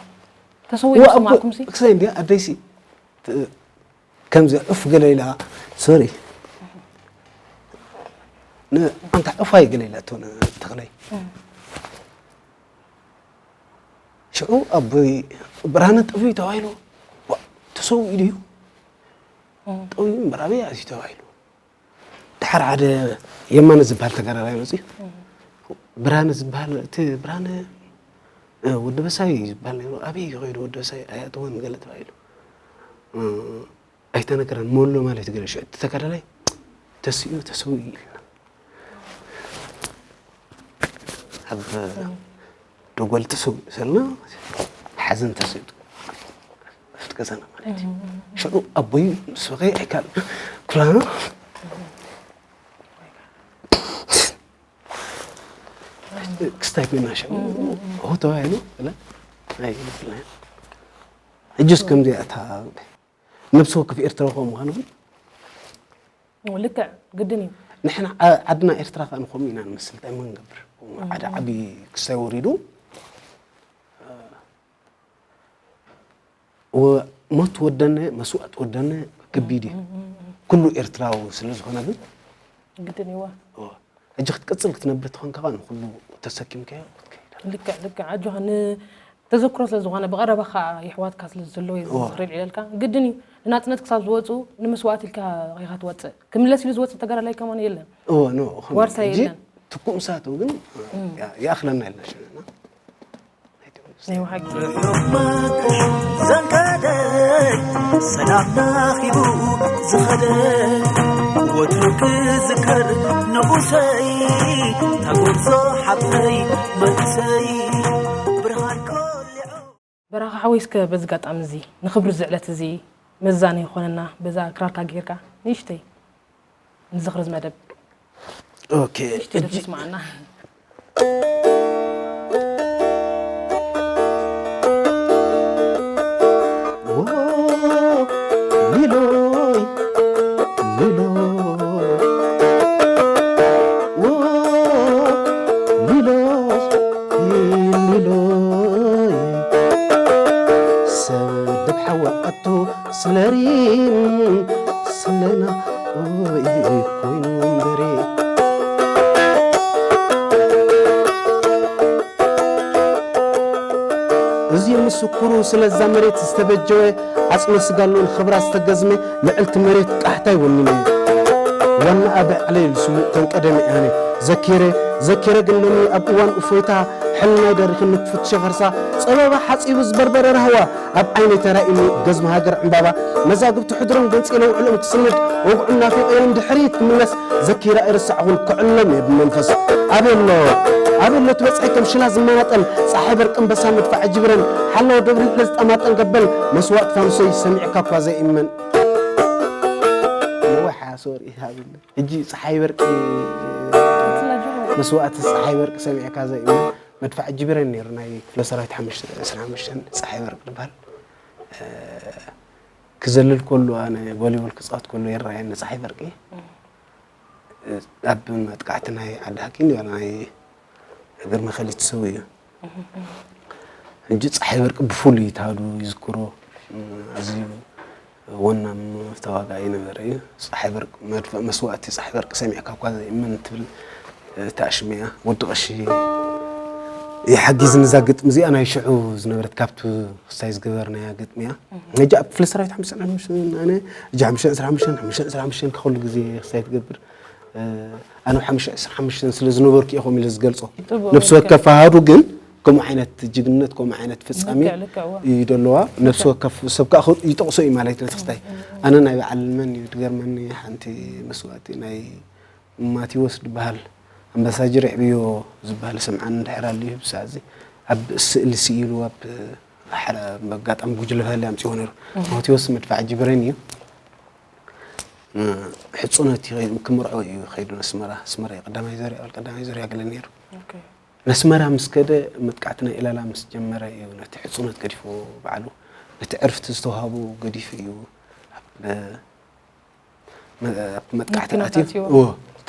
ተሰዊኦም እዋ፣ ኣቦ-፣ ዝሰማዕኩምሲ? ክሳይ እንድያ፣ ኣደይሲ፣ ት-፣ ከምዚ ዑፍ ገለ ኢላ፣ ሶሪ። ን-፣ ኣንታ ዑፍ ኣይገለ ኢላ፣ እቶ ን-፣ ተኽለይ። እም። ሽዑ ኣቦይ ብርሃነ ጠፊኡ ተባሂሉ፣ ዋ፣ ተሰዊኡ ድዩ? እም። ጠፊኡ እምበር ኣበይ ኣትዩ ተባሂሉ። ድሓር ሓደ የማነ ዝበሃል ተጋዳላይ መፅዩ። እም። ብርሃነ ዝበሃል፣ እቲ ብርሃነ፣ እ፣ ወዲ በሳይ ዝበሃል ነይሩ። ኣበይ እዩ ከይዱ ወዲ በሳይ? ኣይኣተወን ገለ ተባሂሉ። እ፣ ኣይተነገረን። ሞሎ ማለት ገለ ሽዑ እቲ ተጋዳላይ ተሲኡ ተሰዊኡ ኢልና። ኣብ ደጎል ተሰዊኡ ሰልና ሓዘን ተሲኡ ኣብቲ ገዛና ማለት እዩ። ሽዑ ኣቦይ ምስ በኸየ ኣይከኣል ኩላና ክስታይ ኮይና ሽዑ ሆ ተባሂሉ ብለ ናይ ብለ ሕጅስ ከምዚኣ እታ ነብሲ ወከፍ ኤርትራዊ ከምኡ ምዃኑ ግን ልክዕ ግድን እዩ። ንሕና ዓ-፣ ዓድና ኤርትራ ከኣ ንኸምኡ ኢና ንመስል። እንታይ እሞ ንገብር? ሓደ ዓቢ ክስታይ ወሪዱ፣ ወ-፣ ሞት ወደነ፣ መስዋእቲ ወደነ ከቢድ እዩ። ኩሉ ኤርትራዊ ስለ ዝኾነ ግን ግድን እዩ። እወ። ሕጂ ክትቅጽል ክትነብር ተኾንካ ከኣ ንኹሉ ተሰኪምካዮ ክትከይድ ኣለካ። ልክዕ፣ ልክዕ። ኣጆኻ ን-፣ ተዘክሮ ስለ ዝኾነ ብቐረባ ከኣ የሕዋትካ ስለ ዘሎ እዩ እወ። ዝኽሪ ልዕለልካ። ግድን እዩ። ንናጽነት ክሳብ ዝወጹ ንመስዋእቲ ኢልካ ኢኻ ትወጽእ። ክምለስ ኢሉ ዝወጽእ ተጋዳላይ ከማን የለን። እወ፣ ኖ፣ ኸም-፣ ዋርሳይ ሕጂ የለን። ትኩእ ምስ ኣተው ግን እም። ያ-፣ ይኣኽለና ኢልና ሽዕና። ናይ ብሓቂ ርሑቕ ዘንቀደ ሰላም ናኺቡ ዝኸደ ወትሩ ክዝከር ንጉሰይ ታጎብዞ ሓብተይ መንእሰይ ብርሃን ኮሊዑ በራኺ ሓወይ፣ እስከ በዚ ኣጋጣሚ እዚ ንኽብሪ እዚ ዕለት እዚ መዛነዪ ይኾነና፣ በዛ ክራርካ ጌርካ ንእሽተይ ንዝኽሪ እዚ መደብ ኦኬ ንእሽተይ ደርፊ ስማዓና። ሊሎይ ሊሎይ ሊሎይ ሊሎይ ሰብ ደብ ሓዋ ኣቶ ስለሪም ስለና ኦይ ኮይኑ እምበሬ እዚ ምስክሩ ስለዛ መሬት ዝተበጀወ ዓጽመ ስጋሉን ክብራ ዝተገዝመ ልዕልቲ መሬት ቃሕታይ ወኒነ ዋና ኣበ ዕለይል ስሙእ ተንቀደሚ ኣነ ዘኪረ ዘኪረ ግን ሎሚ ኣብ እዋን እፎይታ ሕልናይ ደሪኽኒ ክፍትሸ ከርሳ ጸበባ ሓጺቡ ዝበርበረ ራህዋ ኣብ ዓይነይ ተራእዩኒ ገዝሚ ሃገር ዕምባባ መዛግብቲ ሕድሮም ገንጺለ ውዕሎም ክስንድ ወግዑ ናፊቐዮ ንድሕሪት ክምለስ ዘኪረ ኣይረሳዕኹን ክዕሎም እየ ብመንፈስ ኣበሎ ኣበሎ ትበጽሐይ ከም ሽላ ዝመናጠል ጸሓይ በርቂ ኣንበሳ መድፋዕ ጅብረን ሓላው ደብሪ ልዕለ ዝጠማጠን ገበል መስዋእቲ ፋኑሰይ ሰሚዕካ እኳ ዘይእመን ነዋሓ ሶሪ ሃብኒ ሕጂ ጸሓይ በርቂ መስዋእቲ ጸሓይ በርቂ ሰሚዕካ ዘይእመን መድፋዕ ጅብረን ነይሩ ናይ ክፍለ ሰራዊት ሓሙሽተ ዕስራን ሓሙሽተን ጸሓይ በርቂ ዝበሃል ክዘልል ከሎ ኣነ ቮሊቦል ክጻወት ከሎ ይረኣየኒ ጸሓይ በርቂ ኣብ መጥቃዕቲ ናይ ዓዲ ሓቂ ናይ ግርመ ከሊት ሰው እዩ ሕጂ ጸሓይ በርቂ ብፍሉይ ታዱ ይዝክሮ ኣዝዩ ወናም ተዋጋኢ ነበረ እዩ ጸሓይ በርቂ መድፍዕ መስዋእቲ ጸሓይ በርቂ ሰሚዕካ እኳ ዘይእመን ትብል ተኣሽመያ ወዲ ቀሺ ይሓጊዝኒ እዛ ግጥሚ እዚኣ ናይ ሽዑ ዝነበረት ካብቲ ክስታይ ዝገበርናያ ግጥሚ እያ ሕጂ ኣብ ክፍለ ሰራዊት ሓምሳን ሓሙሽተን ኣነ ሕጂ ሓሙሽተን ዕስራን ሓሙሽተን ሓሙሽተን ዕስራን ሓሙሽተን ከኸሉ ግዜ ክስታይ ትገብር ኣነ ሓሙሽተ ዕስራን ሓሙሽተን ስለ ዝነበርኩ እየ ከምኡ ኢለ ዝገልጾ ነብሲ ወከፍ ኣሃዱ ግን ከምኡ ዓይነት ጅግንነት ከምኡ ዓይነት ፍጻሜ እዩ ደለዋ ነብሲ ወከፍ ሰብ ከዓ ይጠቕሶ እዩ ማለት ነቲ ክስታይ ኣነ ናይ በዓል መን እዩ ድገርመኒ ሓንቲ መስዋእቲ ናይ ማቴዎስ ዝበሃል ኣምባሳጀር የዕብዮ ዝበሃል ሰምዓኒ እንድሕር ኣልዩ ብሳዚ ኣብ ስእሊ ስኢሉ ኣብ ኣጋጣሚ ጉጅለ ባህሊ ኣምፅዎ ነሩ ማቴዎስ መድፋዕ ጅብረን እዩ ሕፁነት ክምርዖ እዩ ከይዱ ነስመራ ኣስመራ እዩ ቀዳማይ ዘርያ ቀዳማይ ዘርያ ገለ ነይሩ ነስመራ ምስ ከደ መጥቃዕቲ ናይ ኢላላ ምስ ጀመረ እዩ ነቲ ሕፁነት ገዲፉ ባዕሉ ነቲ ዕርፍቲ ዝተዋሃቡ ገዲፉ እዩ ኣብ መጥቃዕቲ ኣትዩ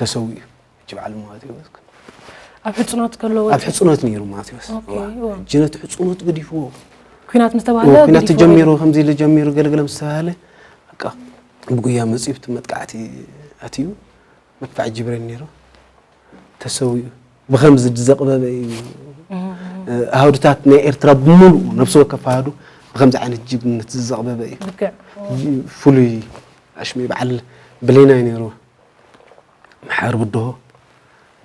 ተሰዊኡ ሕጂ በዓል ማቴዎስ ኣብ ሕፅኖት ከለዎ ኣብ ሕፅኖት ነይሩ ማቴዎስ ሕጂ ነቲ ሕፅኖት ገዲፍዎ ኩናት ምስ ተባህለ ኩናት ተጀሚሩ ከምዚ ኢለ ጀሚሩ ገለገለ ምስ ተባህለ በቃ ብጉያ መፅኡ ብቲ መጥቃዕቲ ኣትዩ መድፋዕ ጅብረን ነይሩ ተሰዊኡ ብኸምዚ ዝዘቕበበ እዩ ኣህዱታት ናይ ኤርትራ ብምሉኡ ነብሲ ወከፍ ኣህዱ ብኸምዚ ዓይነት ጅግንነት ዝዘቕበበ እዩ ፍሉይ ኣሽሚ በዓል ብሌናይ ነይሩ መሓር ብድሆ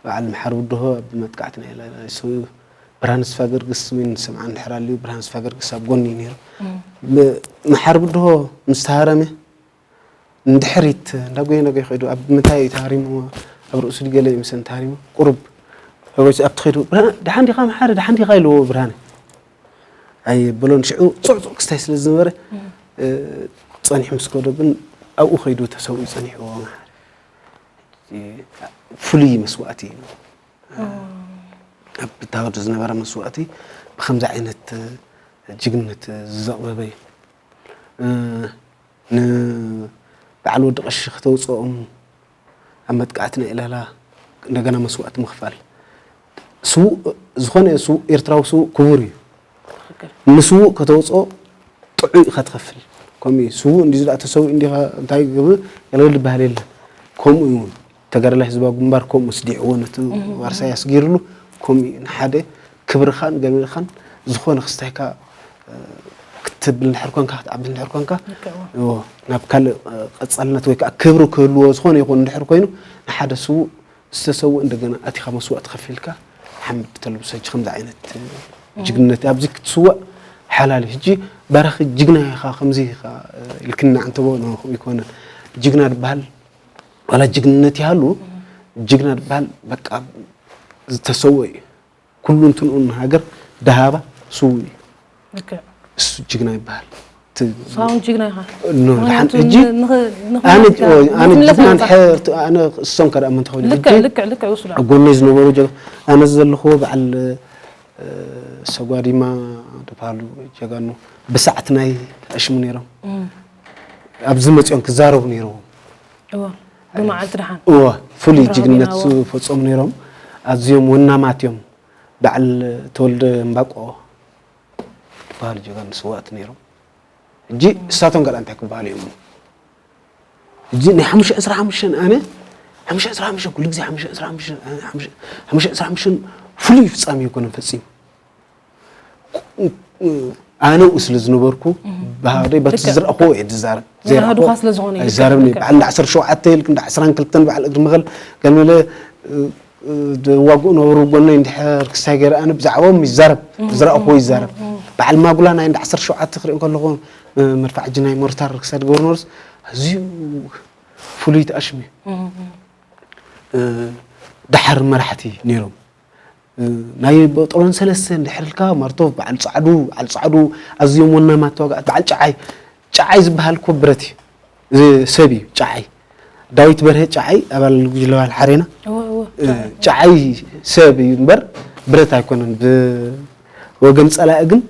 በዓል መሓር ብድሆ ኣብ መጥቃዕቲ ናይ ሰው ብርሃን ስፋ ገርግስ ምን ሰምዓ እንድሕር ኣልዩ ብርሃን ስፋ ገርግስ ኣብ ጎኒ እዩ ነይሩ መሓር ብድሆ ምስ ተሃረመ ንድሕሪት እንዳጎየ ነገ ይኸዱ ኣብ ምንታይ ተሃሪሙ ኣብ ርእሱ ድገለ ይምሰል ተሃሪሙ ቁሩብ ረጎይቱ ኣብቲ ኸይዱ ድሓን ዲኻ መሓሪ ድሓን ዲኻ ኢልዎ ብርሃነ ኣይበሎን ሽዑ ፅዕፁዕ ክስታይ ስለ ዝነበረ ፀኒሑ ምስ ከዶ ግን ኣብኡ ኸይዱ ተሰብኡ ፀኒሕዎ መሓሪ ፍሉይ መስዋእቲ እዩ ኣብ ብታወዲ ዝነበረ መስዋእቲ ብከምዚ ዓይነት ጅግነት ዝዘቕበበ እዩ ንበዓል ወዲ ቀሺ ከተውፅኦም ኣብ መጥቃዕቲ ናይ ዕላላ እንደገና መስዋእቲ ምኽፋል ስዉእ ዝኾነ ስዉእ ኤርትራዊ ስዉእ ክቡር እዩ ንስዉእ ከተውፅኦ ጥዑይ ኢኻ ትኸፍል ከምኡ እዩ ስዉእ እንዲ ዝኣ ተሰዊእ እንዲኻ እንታይ ግብ ገለገል ዝበሃል የለን ከምኡ እዩ ተጋዳላይ ህዝባዊ ግንባር ከምኡ ስዲዕዎ ነቲ ዋርሳይ ኣስጊርሉ ከምኡ እዩ ንሓደ ክብርኻን ገቢርኻን ዝኾነ ክስታይካ ክትብል እንድሕር ኮንካ ክትዓቢ እንድሕር ኮንካ ናብ ካልእ ቀጻልነት ወይ ከዓ ክብሪ ክህልዎ ዝኾነ ይኹን እንድሕር ኮይኑ ንሓደ ስዉእ ዝተሰውእ እንደገና ኣቲኻ መስዋእቲ ከፊልካ ሓምድ ተልብሶ ሕጂ ከምዚ ዓይነት ጅግንነት ኣብዚ ክትስዋእ ሓላል እዩ። ሕጂ ባራኺ ጅግና ኢኻ ከምዚ ኢኻ ኢልክና እንተቦ ነው ይኮነን። ጅግና ዝበሃል ዋላ ጅግንነት ይሃሉ፣ ጅግና ዝበሃል በቃ ዝተሰወ እዩ። ኩሉ እንትንኡ ንሃገር ደሃባ ስውእ እዩ። ልክዕ እሱ ጅግና ይበሃል። እቲ ሳውን ጅግና ኢኻ ኖ፣ ምኽንያቱ ድሓን ሕጂ ንኽ- ንኽ- ኣነ ንኽነካ- ኦ፣ ኣነ ንኽምለስ ጅግና ነፃ። እንድሕር ት- ኣነ እሶም ከደኣ ምንተ ኮይኑ ልክዕ ሕጂ ልክዕ ልክዕ እሱ ደኣ ኣብ ጎነይ ዝነበሩ ጀ- ኣነ ዘለኽዎ በዓል እ፣ ሰጓዲማ ዝበሃሉ ጀጋኑ ብሰዓት ናይ ኣሽሙ ነይሮም። ኣብዚ መፅኦም ክዛረቡ ነይርዎም። እወ ብመዓልቲ ደሓን እወ ፍሉይ ብርሃኑ ጅግነት ይናዎ። ዝፈፀሙ ነይሮም። ኣዝዮም ወናማት እዮም። በዓል ተወልደ እምባቆ ዝበሃሉ ጀጋኑ ስዋእቲ ነይሮም። ሕጂ እሳቶም ገለ እንታይ ክበሃሉ እዮም? ሕጂ ናይ ሓሙሽተ ዕስራ ሓሙሽተ ኣነ ሓሙሽተ ዕስራ ሓሙሽተ ኩሉ ግዜ ሓሙሽተ ዕስራ ሓሙሽተ ኣነ ሓሙሽተ ሓሙሽተ ዕስራ ሓሙሽተ ፍሉይ ፍጻሜ ይኮነ ፈጺሙ። ኣነ ኡ ስለ ዝነበርኩ ብሃደይ በቲ ልክዕ። ዝረእኽዎ እየ ዝዛረብ። ዘራህዱኻ ዘይረእኽዎ ስለ ዝኾነ እዩ። ኣይዛረብን እየ። ልክዕ። በዓል እንዳ ዓሰርተ ሸውዓተ ኢልክ እንዳ ዕስራን ክልተን በዓል እግሪ መኸል ገለ መለ እ፣ እ፣ ዝዋግኡ ነበሩ ጎነይ እንድሕር ክስታይ ገይረ ኣነ ብዛዕባኦም ይዛረብ። ዝረእኽዎ ይዛረብ። በዓል ማጉላ ናይ እንዳ ዓሰርተ ሸውዓተ ክሪኦ ከለኹ እ፣ መድፋዕ እጂ ናይ ሞርታር ክሳይ ዝገበሩ ነበሩስ ኣዝዩ ፍሉይ ተኣሽሙ እዩ። እ፣ ደሓር መራሕቲ ነይሮም። እ፣ ናይ በጦሎን ሰለስተ እንድሕር ኢልካ ማርቶፍ በዓል ጻዕዱ በዓል ጻዕዱ ኣዝዮም ወናማት ተዋጋእቲ በዓል ጨዓይ ጨዓይ ዝበሃል እኮ ብረት እዩ። እዚ ሰብ እዩ ጨዓይ። ዳዊት በርሀ ጨዓይ ኣባል ጉጅለ በዓል ሓሬና እወ እወ እ፣ ጨዓይ ሰብ እዩ እምበር ብረት ኣይኮነን። ብወገን ጸላኢ ግን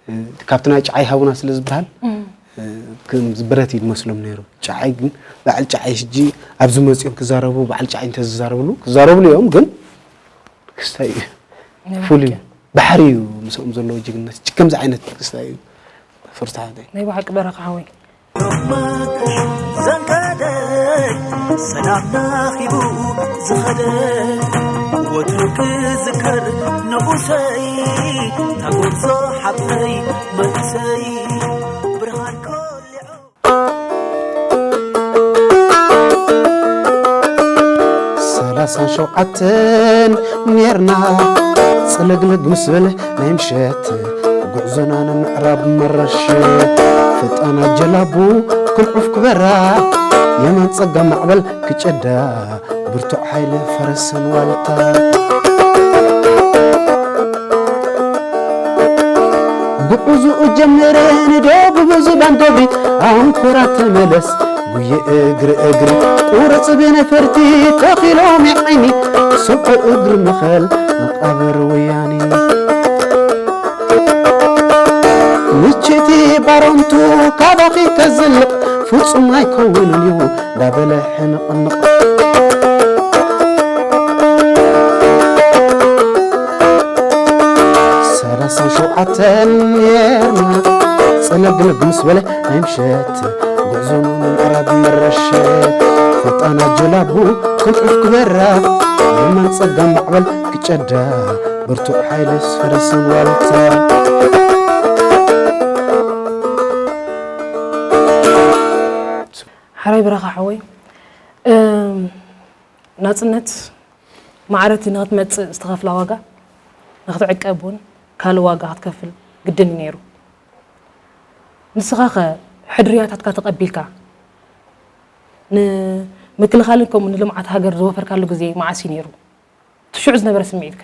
እ፣ ካብቲ ናይ ጨዓይ ሃቡና ስለ ዝበሃል እ፣ ከም ብረት እዩ ዝመስሎም ነይሩ። ጨዓይ ግን በዓል ጨዓይ ሕጂ ኣብዚ መፅኦም ክዛረቡ በዓል ጨዓይ እንተዝዛረብሉ ክዛረብሉ እዮም ግን ክስታይ እዩ ፍሉይ ባሕሪ እዩ ምስኦም ዘለዎ ጅግነት ከምዚ ዓይነት ክስታይ እዩ ፍርታተይ ናይ ብሓቂ በረኻ ሓወይ ዘንቀደ ሰላም ናኺቡ ዝኸደ ወትሩ ክዝከር ንጉሰይ ታጎብዞ ሓብተይ መንእሰይ ብርሃን ኮሊዑ ሰላሳን ሸውዓተን ኔርና ጽልግልግ ምስ በለ ናይ ምሸት ጉዕዞና ንምዕራብ መረሽ ፍጣና ጀላቡ ክንዑፍ ክበራ የማን ጸጋም ማዕበል ክጨዳ ብርቱዕ ሓይሊ ፈረስን ዋልታ ጉዕዞኡ ጀመረ ንደቡብ ዝባን ደብሪ ኣንኮራ ተመለስ ጉየ እግሪ እግሪ ቁርፅ ብነፈርቲ ተኺሎም የዓይኒ ስብሑ እግሪ መኸል መቃብር ወያኒ ምችቲ ባሮንቱ ካባኺ ከዝልቕ ፍጹም ኣይከውንን እዩ እንዳበለ ሕንቕንቕ ሰላሳን ሸውዓተን ኔርና ጸለግለግ ምስ በለ ናይ ምሸት ጉዕዞ ንምዕራብ መረሸ ፈጣና ጀላቡ ክንዑፍ ክበራ የማን ጸጋም ማዕበል ክጨዳ ብርቱዕ ሓይሊ ፈረስን ዋልታ ሓራይ ብረኻ ሓወይ እም፣ ናጽነት ማዕረቲ ንክትመጽእ ዝተኸፍላ ዋጋ ንክትዕቀብ እውን ካልእ ዋጋ ክትከፍል ግድን እዩ ነይሩ ንስኻ ኸ ሕድርያታትካ ተቐቢልካ ንምክልኻልን ከምኡ ንልምዓት ሃገር ዝወፈርካሉ ግዜ መዓስ እዩ ነይሩ እቲ ሽዑ ዝነበረ ስምዒትካ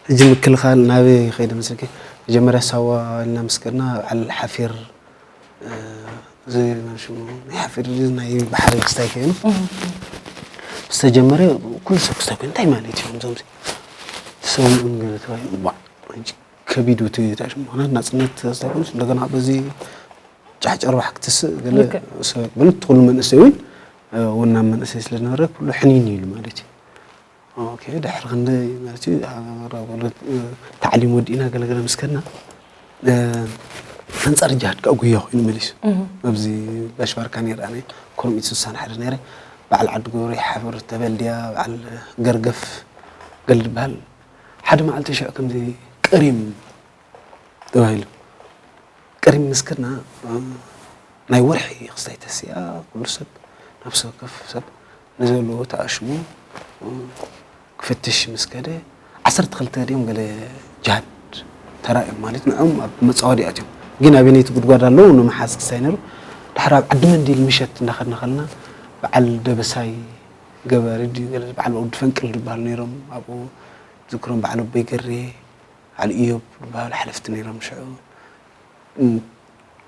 ሕጂ ምክልኻል ናበይ ከይደ መስልኪ መጀመርያ ሳዋ ኢልና ምስ ከድና በዓል ሓፊር እዚ ሽሙ ናይ ሓፊር ናይ ባሕሪ ክስታይ ከይኑ ዝተጀመረ ኩሉ ሰብ ክስታይ ኮይኑ እንታይ ማለት እዩ ዞም ሰውንኡን ገለ ተባሂሉ ባ ከቢዱ እቲ ታሽሙ ምክንያት ናፅነት ክስታይ ኮይኑ እንደገና በዚ ጫሕጨርባሕ ክትስእ ገለ ሰብ በለት ኩሉ መንእሰይ እውን ወናም መንእሰይ ስለዝነበረ ኩሉ ሕኒን ኢሉ ማለት እዩ ኦኬ ድሕሪ ክንደይ ማለት እዩ ታዕሊም ወዲእና ገለገለ ምስ ከድና ኣንጻር ጅሃድ ከዓ ጉያ ኮይኑ መሊሱ ኣብዚ ባሽባርካ ነይረ ኣነ ኮርም ኢት ስሳን ሓደ ነይረ በዓል ዓዲ ጎብሪ ሓፍር ተበልድያ በዓል ገርገፍ ገል ዝበሃል ሓደ መዓልቲ ሽዑ ከምዚ ቅሪም ተባሂሉ ቅሪም ምስ ከድና ናይ ወርሒ ክስታይ ተሲኣ ኩሉ ሰብ ነፍሲ ወከፍ ሰብ ንዘለዎ ተኣሽሙ ክፍትሽ ምስ ከደ ዓሰርተ ክልተ ድዮም ገለ ጅሃድ ተራእዮም ማለት ንዕኦም ኣብ መጻወዲ ኣትዮም። ግን ኣበየነይቲ ጉድጓድ ኣለዉ ንምሓዝ ክሳይ ነይሩ። ድሓር ኣብ ዓዲ መንዲል ምሸት እንዳኸድና ከለና በዓል ደበሳይ ገባሪ ድዩ ገለ በዓል ወዲ ፈንቅል ዝበሃሉ ነይሮም። ኣብኡ ዝክሮም በዓል ኣቦይ ገሬ፣ በዓል ኢዮብ ዝበሃሉ ሓለፍቲ ነይሮም። ሽዑ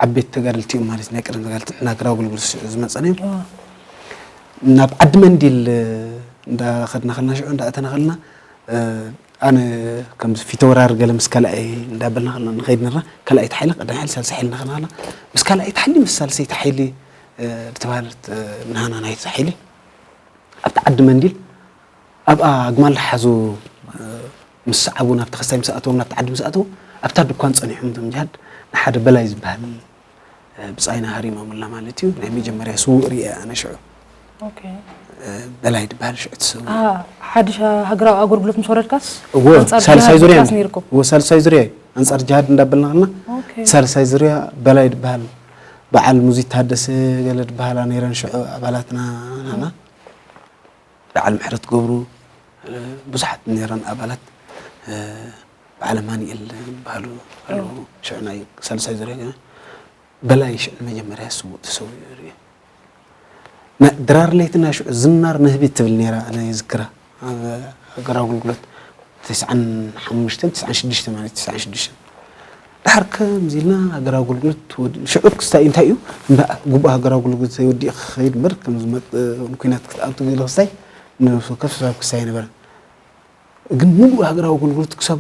ዓበይቲ ተጋደልቲ እዮም ማለት ናይ ቀደም ተጋደልቲ ንሕና ሃገራዊ ኣገልግሎት ዝመፀና እዮም። ናብ ዓዲ መንዲል እንዳኸድና ከልና ሽዑ እንዳእተና ከልና ኣነ ከምዚ ፊተወራሪ ገለ ምስ ካልኣይ እንዳበልና ከልና ንኸይድ ነርና። ካልኣይቲ ሓይሊ ቀዳማይ ሓይሊ ሳልሳይ ሓይሊ እንዳኸድና ከልና ምስ ካልኣይቲ ሓይሊ ምስ ሳልሰይቲ ሓይሊ ዝተባህለት ምናና ናይቲ ሓይሊ ኣብቲ ዓዲ መንዲል ኣብኣ ኣግማል ዝሓዙ ምስ ሰዓቡ ናብቲ ክስታይ ምስ ኣተዎም ናብቲ ዓዲ ምስ ኣተዉ ኣብታ ድኳን ጸኒሖም እቶም ጅሃድ ንሓደ በላይ ዝበሃል ብጻይና ሃሪሞምልና ማለት እዩ። ናይ መጀመርያ ስዉእ ርእየ ኣነ ሽዑ። በላይ ዝበሃል ሽዑ ትሰው ሓድሽ ሃገራዊ ኣገልግሎት ምስ ወረድካስ እዎ ሳልሳይ ዙርያ እዎ ሳልሳይ ዙርያ እዩ። ኣንጻር ጅሃድ እንዳበልና ከልና ሳልሳይ ዙርያ በላይ ዝበሃል በዓል ሙዚ ታደሰ ገለ ዝበሃላ ነይረን ሽዑ ኣባላትና ናና በዓል ምሕረት ገብሩ ብዙሓት ነይረን ኣባላት በዓል ኣማኒኤል ዝበሃሉ ኣለዉ። ሽዑ ናይ ሳልሳይ ዙርያ ገና በላይ ሽዑ ንመጀመርያ ስዉእ ተሰዊኡ ርእየ። ድራር ለይትና ሽዑ ዝናር ንህቢ ትብል ነይራ ኣነ ይዝክራ ኣብ ሃገራዊ ኣገልግሎት ተስዓን ሓሙሽተን ተስዓን ሽዱሽተን ማለት ተስዓን ሽዱሽተን ድሓር ከምዚ ኢልና ሃገራዊ ኣገልግሎት ሽዑ ክስታይ እንታይ እዩ እምበኣ ግቡእ ሃገራዊ ኣገልግሎት ዘይወዲእ ክኸይድ እምበር ከም ዝመጥ ኩናት ክትኣቱ ገለ ክስታይ ንነብሲ ወከፍ ሰብ ክስታይ ነበረ። ግን ሙሉእ ሃገራዊ ኣገልግሎት ክሳብ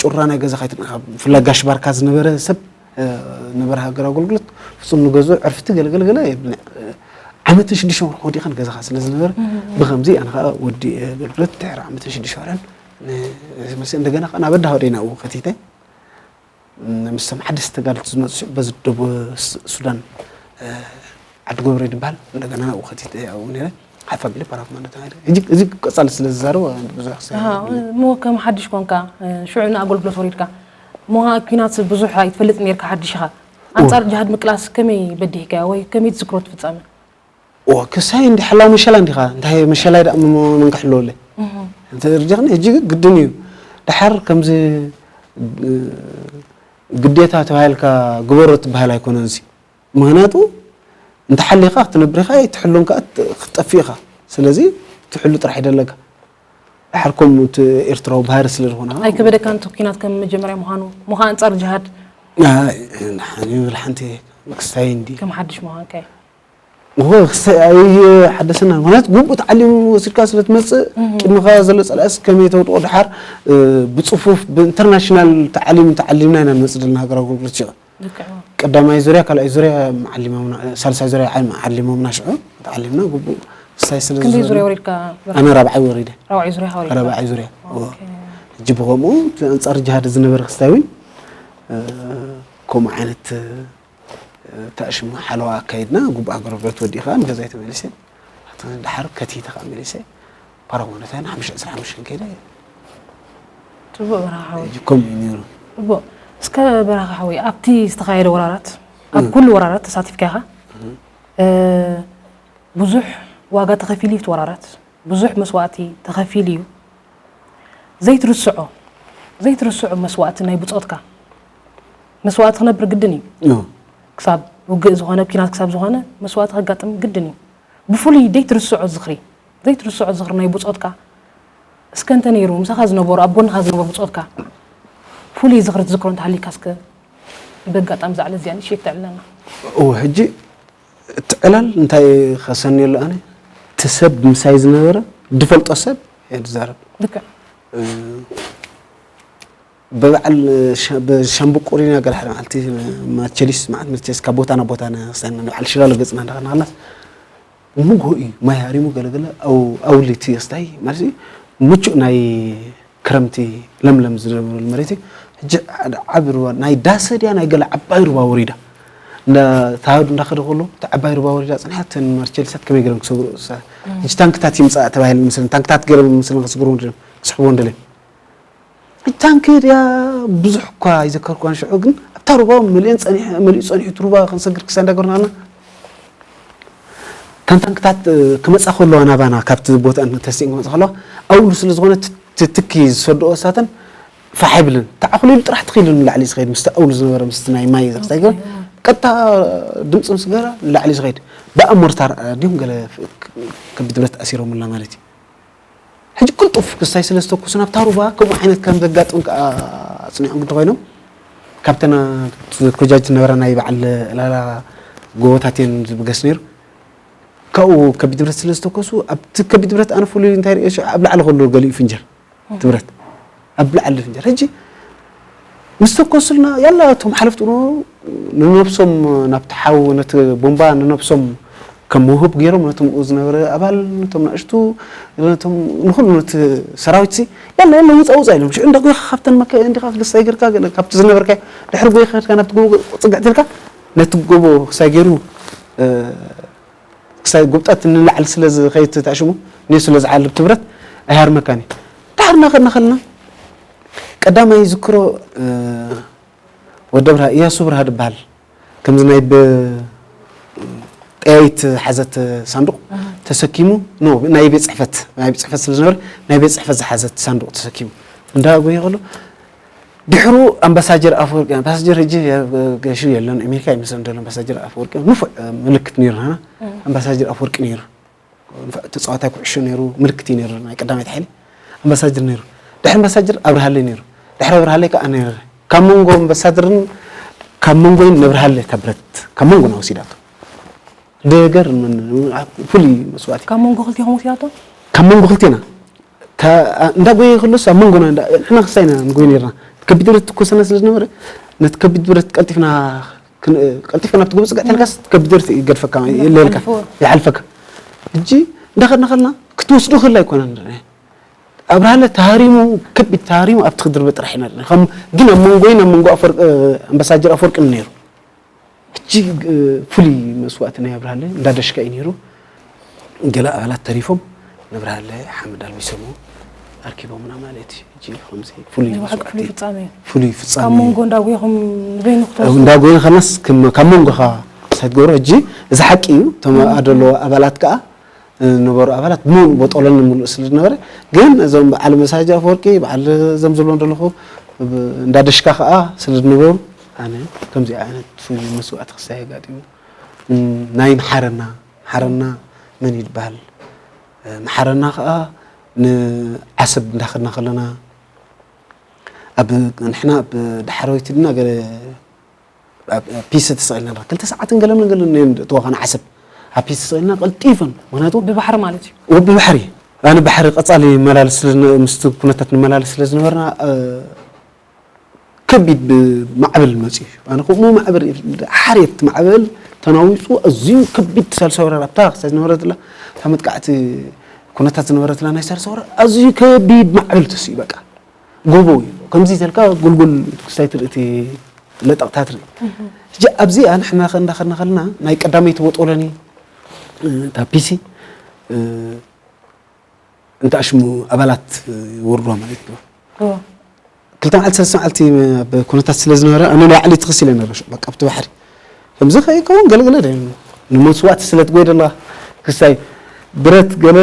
ጭራ ናይ ገዛ ካይትንእኻ ብፍላይ ጋሽ ባርካ ዝነበረ ሰብ ነበረ ሃገራዊ ኣገልግሎት ፍጹም ንገዝኡ ዕርፍቲ ገለገለገለ የብልኒ። ዓመትን ሽዱሽተ ወርሒ ወዲእኻ ንገዛኻ ስለ ዝነበረ ብኸምዚ ኣነ ከዓ ወዲ ኣገልግሎት ድሕሪ ዓመትን ሽዱሽተ ወርሕን ንመስ እንደገና ከዓ ናብ ኣዳሃወደይ ናብኡ ከቲተ ምስቶም ሓደስቲ ተጋደልቲ ዝመፁ ሽዑ በዚ ደቡብ ሱዳን ዓዲ ጎብሬ ዝበሃል እንደገና ናብኡ ከቲተ ኣብኡ ነይረ ሓፍ ኣቢለ ፓራኮማንዶ ተባሂለ ሕጂ እዚ ቀፃሊ ስለ ዝዛረቦ ብዙሕ ክሰ እሞ ከም ሓድሽ ኮንካ ሽዑ ንኣገልግሎት ወሪድካ እሞ ካ ኲናት ብዙሕ ኣይትፈልጥ ነርካ ሓድሽ ኢኻ ኣንፃር ጅሃድ ምቅላስ ከመይ በዲህካዮ ወይ ከመይ ትዝክሮ ትፍፃመ ክሳይ እንዲ ሓላው መሸላ እንዲኻ እንታይ መሸላይ ደኣ መን ክሕልወለይ እንተደርጀኽኒ ሕጂ ግድን እዩ ድሓር ከምዚ ግዴታ ተባሂልካ ግበሮ ትበሃል ኣይኮነን እዚ ምኽንያቱ እንተሓሊኻ ክትነብር ኢኻ ኣይትሕሉን ከዓ ክትጠፍእ ኢኻ ስለዚ ትሕሉ ጥራሕ ይደለካ ድሓር ከምኡ እቲ ኤርትራዊ ባህሪ ስለ ዝኾነ ከዓ ኣይከበደካን እቲ ኲናት ከም መጀመርያ ምዃኑ እሞ ከዓ ኣንጻር ጅሃድ ንሓን ይብል ሓንቲ ክስታይ እንዲ ከም ሓድሽ ምዃንካ እዩ ኣይሓደሰና ማለት ጉቡእ ተዓሊሙ ወሲድካ ስለ ትመፅእ ቅድሚኻ ዘሎ ፀላእስ ከመይ ተውድቆ ድሓር ብፅፉፍ ብኢንተርናሽናል ተዓሊም ተዓሊምና ኢና ንመፅእ ዘለና ሃገራዊ ኣገልግሎት ሽቐ ቀዳማይ ዙርያ ካልኣይ ዙርያ ዓሊሞምና ሳልሳይ ዙርያ ዓሊሞምና ሽዑ ተዓሊምና ጉቡእ ክስታይ ስለ ክንደይ ዙርያ ወሪድካ ኣነ ራብዓይ ወሪደ ራብዓይ ዙርያ ወሪድካ ራብዓይ ዙርያ ሕጂ ብኸምኡ ኣንፃር ጅሃድ ዝነበረ ክስታይ እውን ከምኡ ዓይነት ተኣሽሙ ሓለዋ ኣካይድና ጉቡእ ሃገር ብረት ወዲእካ ንገዛይ ተመሊሰ ድሓር ከቲተ ከዓ መሊሰ ፓራጎነታይን ሓሙሽተ ዕስራ ሓሙሽተ ከይደ ፅቡቅ በረኻ ሓወይ ከምኡ እዩ ነይሩ ፅቡቅ እስከ በረኻ ሓወይ ኣብቲ ዝተኻየደ ወራራት ኣብ ኩሉ ወራራት ተሳቲፍካ ኢኻ ብዙሕ ዋጋ ተኸፊሉ እዩ እቲ ወራራት ብዙሕ መስዋእቲ ተኸፊሉ እዩ ዘይትርስዖ ዘይትርስዖ መስዋእቲ ናይ ብፆትካ መስዋእቲ ክነብር ግድን እዩ ክሳብ ውግእ ዝኾነ ኪናት ክሳብ ዝኾነ መስዋእቲ ከጋጥም ግድን እዩ ብፍሉይ ዘይትርስዖ ዝኽሪ ዘይትርስዖ ዝኽሪ ናይ ብፆትካ እስከ እንተ ነይሩ ምሳኻ ዝነበሩ ኣብ ጎንኻ ዝነበሩ ብፆትካ ፍሉይ ዝኽሪ ትዝክሮ እንተሃሊካ እስከ በጋጣሚ ዛዕለ እዚኣ ንእሽተይ ክተዕልለና እዎ ሕጂ እቲ ዕላል እንታይ ከሰንየሉ ኣነ እቲ ሰብ ምሳይ ዝነበረ ድፈልጦ ሰብ እየ ዝዛረብ ልክዕ እ፣ ብበዓል ሸ- ብሻምብቆ ሪና ገለ ሓደ መዓልቲ ማቸሊስ መዓት መቸሊስ ካብ ቦታ ናብ ቦታ ንክስታይ ንበዓል ሽላሎ ገፅና እንዳኸድና ከላስ ንጎሆ እዩ ማይ ሃሪሙ ገለገለ ኣው- ኣውሊት የስታይ ማለት እዩ ምቹእ ናይ ክረምቲ ለምለም ዝነበረሉ መሬት እዩ። ሕጂ ሓደ ዓቢ ሩባ ናይ ዳሰ ድያ ናይ ገለ ዓባይ ሩባ ወሪዳ እንዳ ተሃዱ እንዳኸደ ከሎ እታ ዓባይ ሩባ ወሪዳ ጸኒሓ እተን ማርቸሊሳት ከመይ ገይረን ክሰግሩ እሳ ሕጂ ታንክታት ይምጻእ ተባሂሉ ምስለን ታንክታት ገይረን ምስለን ክስግሩ ክስሕብዎ እንደለን ታንክ ድያ ብዙሕ እኳ ኣይዘከርኳን ሽዑ ግን ኣብታ ሩባ መሊአን ጸኒሑ መሊኡ ጸኒሑ እቲ ሩባ ክንሰግር ክሳይ እንዳገርና ኣና እተን ታንክታት ክመጻ ከለዋ ናባና ካብቲ ቦታ ተሲእን ክመጻ ከለዋ ኣውሉ ስለ ዝኾነት እቲ ትኪ ዝሰድኦ እሳተን ፋሕ ይብልን። ተዓኹሊሉ ጥራሕ ትኺሉ ንላዕሊ ዝኸይድ፣ ምስቲ ኣውሉ ዝነበረ ምስቲ ናይ ማይ ዘኽሳይ ገይሩ ቀጥታ ድምፂ ምስ ገራ ንላዕሊ ዝኸይድ። ብኣ ሞርታር ድዮም ገለ ከቢድ ብረት ኣሲሮምላ ማለት እዩ። ሕጂ ቅልጡፍ ክስታይ ስለ ዝተኩሱ ናብታ ሩባ ከምኡ ዓይነት ከም ዘጋጥም ከዓ ኣፅኒዖም ግዲ ኮይኖም ካብተን ኮጃጅ ዝነበራ ናይ በዓል ዕላላ ጎቦታት እየን ዝብገስ ነይሩ። ካብኡ ከቢድ ብረት ስለ ዝተኮሱ ኣብቲ ከቢድ ብረት ኣነ ፍሉይ እንታይ ርእየ ሽዑ ኣብ ላዕሊ ከሎ ገሊኡ ፍንጀር እቲ ብረት ኣብ ላዕሊ ፍንጀር ሕጂ ምስ ተኮሱልና ያላ እቶም ሓለፍቲ ንነብሶም ናብቲ ሓው ነቲ ቦምባ ንነብሶም ከም መውህብ ገይሮም ነቶም ዝነበረ ኣባል ነቶም ንእሽቱ ነቶም ንኩሉ ነቲ ሰራዊት ሲ ያላ ያላ ውፃ ውፃ ኢሎም ሽዑ እንዳ ጎይኻ ካብተን መካ እንዲኻ ክስታይ ገርካ ገለ ካብቲ ዝነበርካ ድሕሪ ጎይኻ ከድካ ናብቲ ጎቦ ፅግዕ ትልካ ነቲ ጎቦ ክሳይ ገይሩ ክሳይ ጉብጠት ንላዕሊ ስለ ዝኸይድ ተሽሙ ኔሱ ስለ ዝዓልብ ትብረት ኣይሃርመካን እዩ። ዳሕር እናኸድና ከለና ቀዳማይ ዝክሮ ወደ ብርሃ እያሱ ብርሃ ድበሃል ከምዚ ናይ ብ ጠያይት ሓዘት ሳንዱቕ ተሰኪሙ ኖ ናይ ቤት ፅሕፈት ናይ ቤት ፅሕፈት ስለ ዝነበረ ናይ ቤት ፅሕፈት ዝሓዘት ሳንዱቕ ተሰኪሙ እንዳ ጎየ ከሎ ድሕሩ ኣምባሳጀር ኣፈወርቂ ኣምባሳጀር ሕጂ ገሹ የለን ኣሜሪካ ይመስለን ዘሎ ኣምባሳጀር ኣፈወርቂ ንፉዕ ምልክት ነይሩ ናና ኣምባሳጀር ኣፈወርቂ ነይሩ ንፉዕ ተፃዋታይ ኩዕሾ ነይሩ ምልክት እዩ ነይሩ ናይ ቀዳማይት ሓይሊ ኣምባሳጀር ነይሩ ድሕሪ ኣምባሳጀር ኣብርሃለይ ነይሩ ድሕሪ ኣብርሃለይ ከዓ ነይረ ካብ መንጎ ኣምባሳደርን ካብ መንጎይን ነብርሃለይ እታ ብረት ካብ መንጎና ወሲዳቶ ደገር ፍሉይ መስዋእቲ ካብ መንጎ ክልቲኹም ወሲዳቶ ካብ መንጎ ክልቴና እንዳ ጎየ ክልስ ኣብ መንጎና ንሕና ክሳይና ንጎይ ነርና ከቢድ ብረት ትኮሰና ስለ ዝነበረ ነቲ ከቢድ ብረት ቀልጢፍና ቀልጢፍካ ናብቲ ጎቦ ፅግዕ ተልካስ ከቢድ ብረት ይገድፈካ የለልካ ይሓልፈካ ሕጂ እንዳኸድና ከልና ክትወስዶ ክህላ ኣይኮነን ኣብርሃለ ተሃሪሙ ከቢድ ተሃሪሙ ኣብቲ ክድርበ ጥራሕ ኢና ግን ኣብ መንጎይን ኣብ መንጎ ኣምባሳጀር ኣፈወርቅን ነይሩ እጅግ ፍሉይ መስዋእቲ ናይ ኣብርሃለ እንዳደሽካ እዩ ነይሩ ገለ ኣባላት ተሪፎም ንብርሃለ ሓመድ ኣልቢሶሞ ኣርኪቦምና ማለት እዩ ከምዚ ፍሉይ ናይ ብሓቂ ፍሉይ መስዋእቲ ፍጻመ እዩ ፍሉይ ካብ ፍጻሜ መንጎ እንዳጉይኹም ንበይኑ ክትወስዱ እንዳጎይና ከናስ ክም- ካብ መንጎኻ ሳይትገብሮ ሕጂ እዚ ሓቂ እዩ እቶም ኣደሎ ኣባላት ከዓ ነበሩ ኣባላት ብሙሉእ ቦጦሎኒ ሙሉእ ስለ ዝነበረ ግን እዞም በዓል መሳጅ ኣፈወርቂ በዓል እዞም ዝብሎም ዘለኹ እንዳደሽካ ከዓ ስለ ዝነበሩ ኣነ ከምዚ ዓይነት ፍሉይ መስዋእቲ ክሳይ ኣጋጢሙ ናይ መሓረና መሓረና መን ይበሃል መሓረና ከዓ ንዓሰብ እንዳኸድና ከለና ኣብ ንሕና ኣብ ዳሕረወይቲ ድና ገለ ፒስ ተሰቂልና ክልተ ሰዓትን ገለምን ገለን እተዋኻና ዓሰብ ኣብ ፒስ ተሰቂልና ቀልጢፈን ምክንያቱ ብባሕሪ ማለት እዩ ብባሕሪ ኣነ ባሕሪ ቀፃሊ መላለስ ምስ ኩነታት ንመላለስ ስለ ዝነበርና ከቢድ ማዕበል መፅኡ ኣነ ከምኡ ማዕበል ሓሬት ማዕበል ተናዊፁ ኣዝዩ ከቢድ ሳልሳይ ወራር ኣብታ ክሳይ ዝነበረትላ እታ መጥቃዕቲ ኩነታት ዝነበረትላ ናይ ሳልሳይ ወራር ኣዝዩ ከቢድ ማዕበል ተስኡ በቃ ጎቦ እዩ ከምዚ ተልካ ጎልጎል ክስታይ ትርኢ ለጠቕታ ትርኢ ሕጂ ኣብዚኣ ንሕና ከንዳ ከድና ከለና ናይ ቀዳመይቲ ቦጦሎኒ እታ ፒሲ እንተ ኣሽሙ ኣባላት ይወርድዋ ማለት እዩ ክልተ መዓልቲ ሰለስተ መዓልቲ ኣብ ኩነታት ስለ ዝነበረ ኣነ ንባዕሊ ትኽስ ኢለ ነረ በቃ ኣብቲ ባሕሪ ከምዚ ከይከውን ገለገለ ደ ንመስዋእቲ ስለ ትጎይ ደላ ክስታይ ብረት ገለ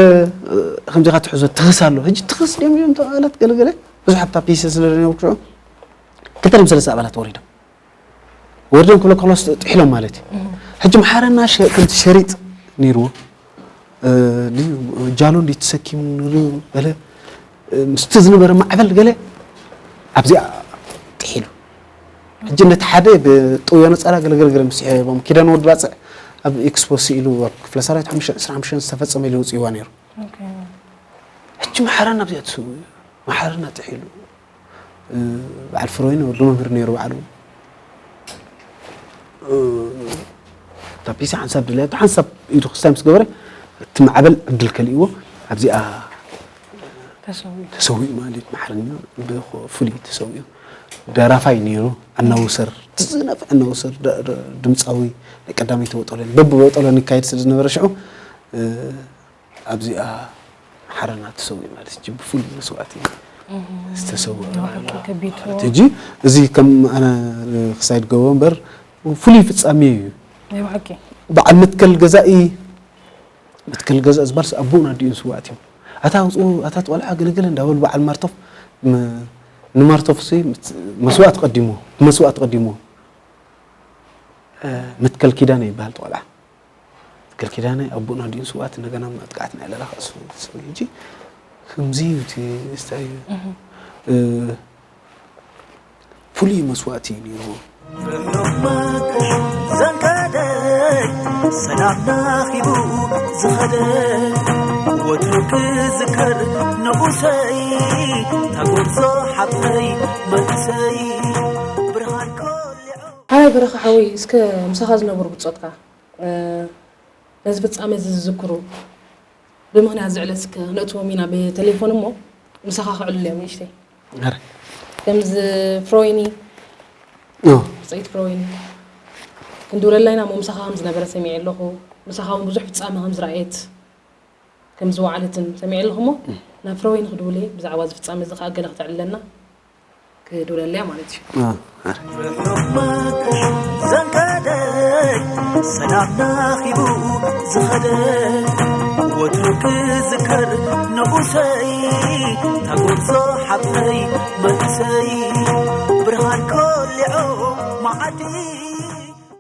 ከምዚኻ ትሕዞ ትኽስ ኣሎ ሕጂ ትኽስ ድዮም እዮም ኣባላት ገለገለ ብዙሕ ኣብታ ፒሲ ስለ ዝነበርኩ ሽዑ ክልተ ድም ሰለስተ ኣባላት ወሪዶም ወርዶም ክብለካ ከሎ ጥሒሎም ማለት እዩ ሕጂ መሓረና ከምቲ ሸሪጥ ነይርዎ ጃሎ እንዲ ተሰኪሙ ንሪኡ በለ ምስቲ ዝነበረ ማዕበል ገለ ኣብዚኣ ጥሒሉ ሕጂ ነቲ ሓደ ብጥውዮ ነፀላ ገለገለገለ ምስ ሒቦም ኪዳን ወዲ ባፅዕ ኣብ ኤክስፖ ስኢሉ ኣብ ክፍለ ሰራዊት 25 ዝተፈፀመ ኢሉ ውፅእዋ ነይሩ ሕጂ መሓረና ኣብዚኣ ትስው እዩ መሓረና ጥሒሉ በዓል ፍሮይን ወዲ መምህር ነይሩ በዓሉ ታፒሲ ሓንሳብ ድለ ሓንሳብ ኢዱ ክስታይ ምስ ገበረ እቲ ማዕበል ዕድል ከልእዎ ኣብዚኣ ተሰዊኡ ማለት መሓረኛ ብፍሉይ ተሰዊኡ ደራፋይ ነይሩ ኣናውሰር ዝነፍ ኣናውሰር ድምፃዊ ናይ ቀዳመይቲ ወጠሎኒ በቢ ወጠሎኒ ይካየድ ስለ ዝነበረ ሽዑ ኣብዚኣ ሓረና ተሰዊኡ ማለት እዩ ብፍሉይ መስዋእቲ ዝተሰወ ሕጂ እዚ ከም ኣነ ክሳይድ ገቦ እምበር ፍሉይ ፍፃሜ እዩ በዓል መትከል ገዛኢ መትከል ገዛኢ ዝበሃል ኣቦኡን ኣዲኡን ስዋእት እዮም ኣታ ውፅኡ ኣታ ቆልዓ ገለገለ እንዳበሉ በዓል ማርቶፍ ም- ንማርቶፍ ሲ ምስ- መስዋእቲ ቀዲሞ መስዋእቲ ቀዲሞ እ፣ መትከል ኪዳነ ይበሃል ቆልዓ። መትከል ኪዳነ ኣቦና ዲን ስዋት እንደገና መጥቃዕትና ያለላ እሱ እሱ እንጂ ከምዚ እቲ ስታይ እ፣ ፍሉይ መስዋእቲ እዩ ነይሩ። ዘንቀደ ሰላም ናኺቡ ዝኸደ ወትሩ ክዝከር ንጉሰይ ታጎብዞ ሓብተይ መንእሰይ ብርሃን ኮሊዑ ሓራይ በረኻ ሓወይ እስከ ምሳኻ ዝነበሩ ብጾትካ እ፣ ነዚ ፍጻሜ እዚ ዝዝክሩ ብምኽንያት ዝዕለት እስከ ነእትዎም ኢና ብቴሌፎን እሞ ምሳኻ ክዕልሉ እዮም ንእሽተይ ኧረ፣ ከምዚ ፍሮይኒ ኖ፣ ብፅዒት ፍሮይኒ ክንድውለላ ኢና እሞ ምሳኻ ከም ዝነበረ ሰሚዐ ኣለኹ ምሳኻ እውን ብዙሕ ፍጻሜ ከም ዝረኣየት ከም ዝወዓለትን ሰሚዐ ኣለኹ እሞ ናብ ፍሮይኒ ክድውል እየ ብዛዕባ እዚ ፍጻሜ እዚ ከዓ ገለ ክተዕልለና ክድውለለያ ማለት እዩ ኖ፣ ኧረ። ዘንቀደ ሰላም ናኺቡ ዝኸደ ወትሩ ክዝከር ንጉሰይ ታጎብዞ ሓብተይ መንእሰይ ብርሃን ኮሊዑ መዓዲ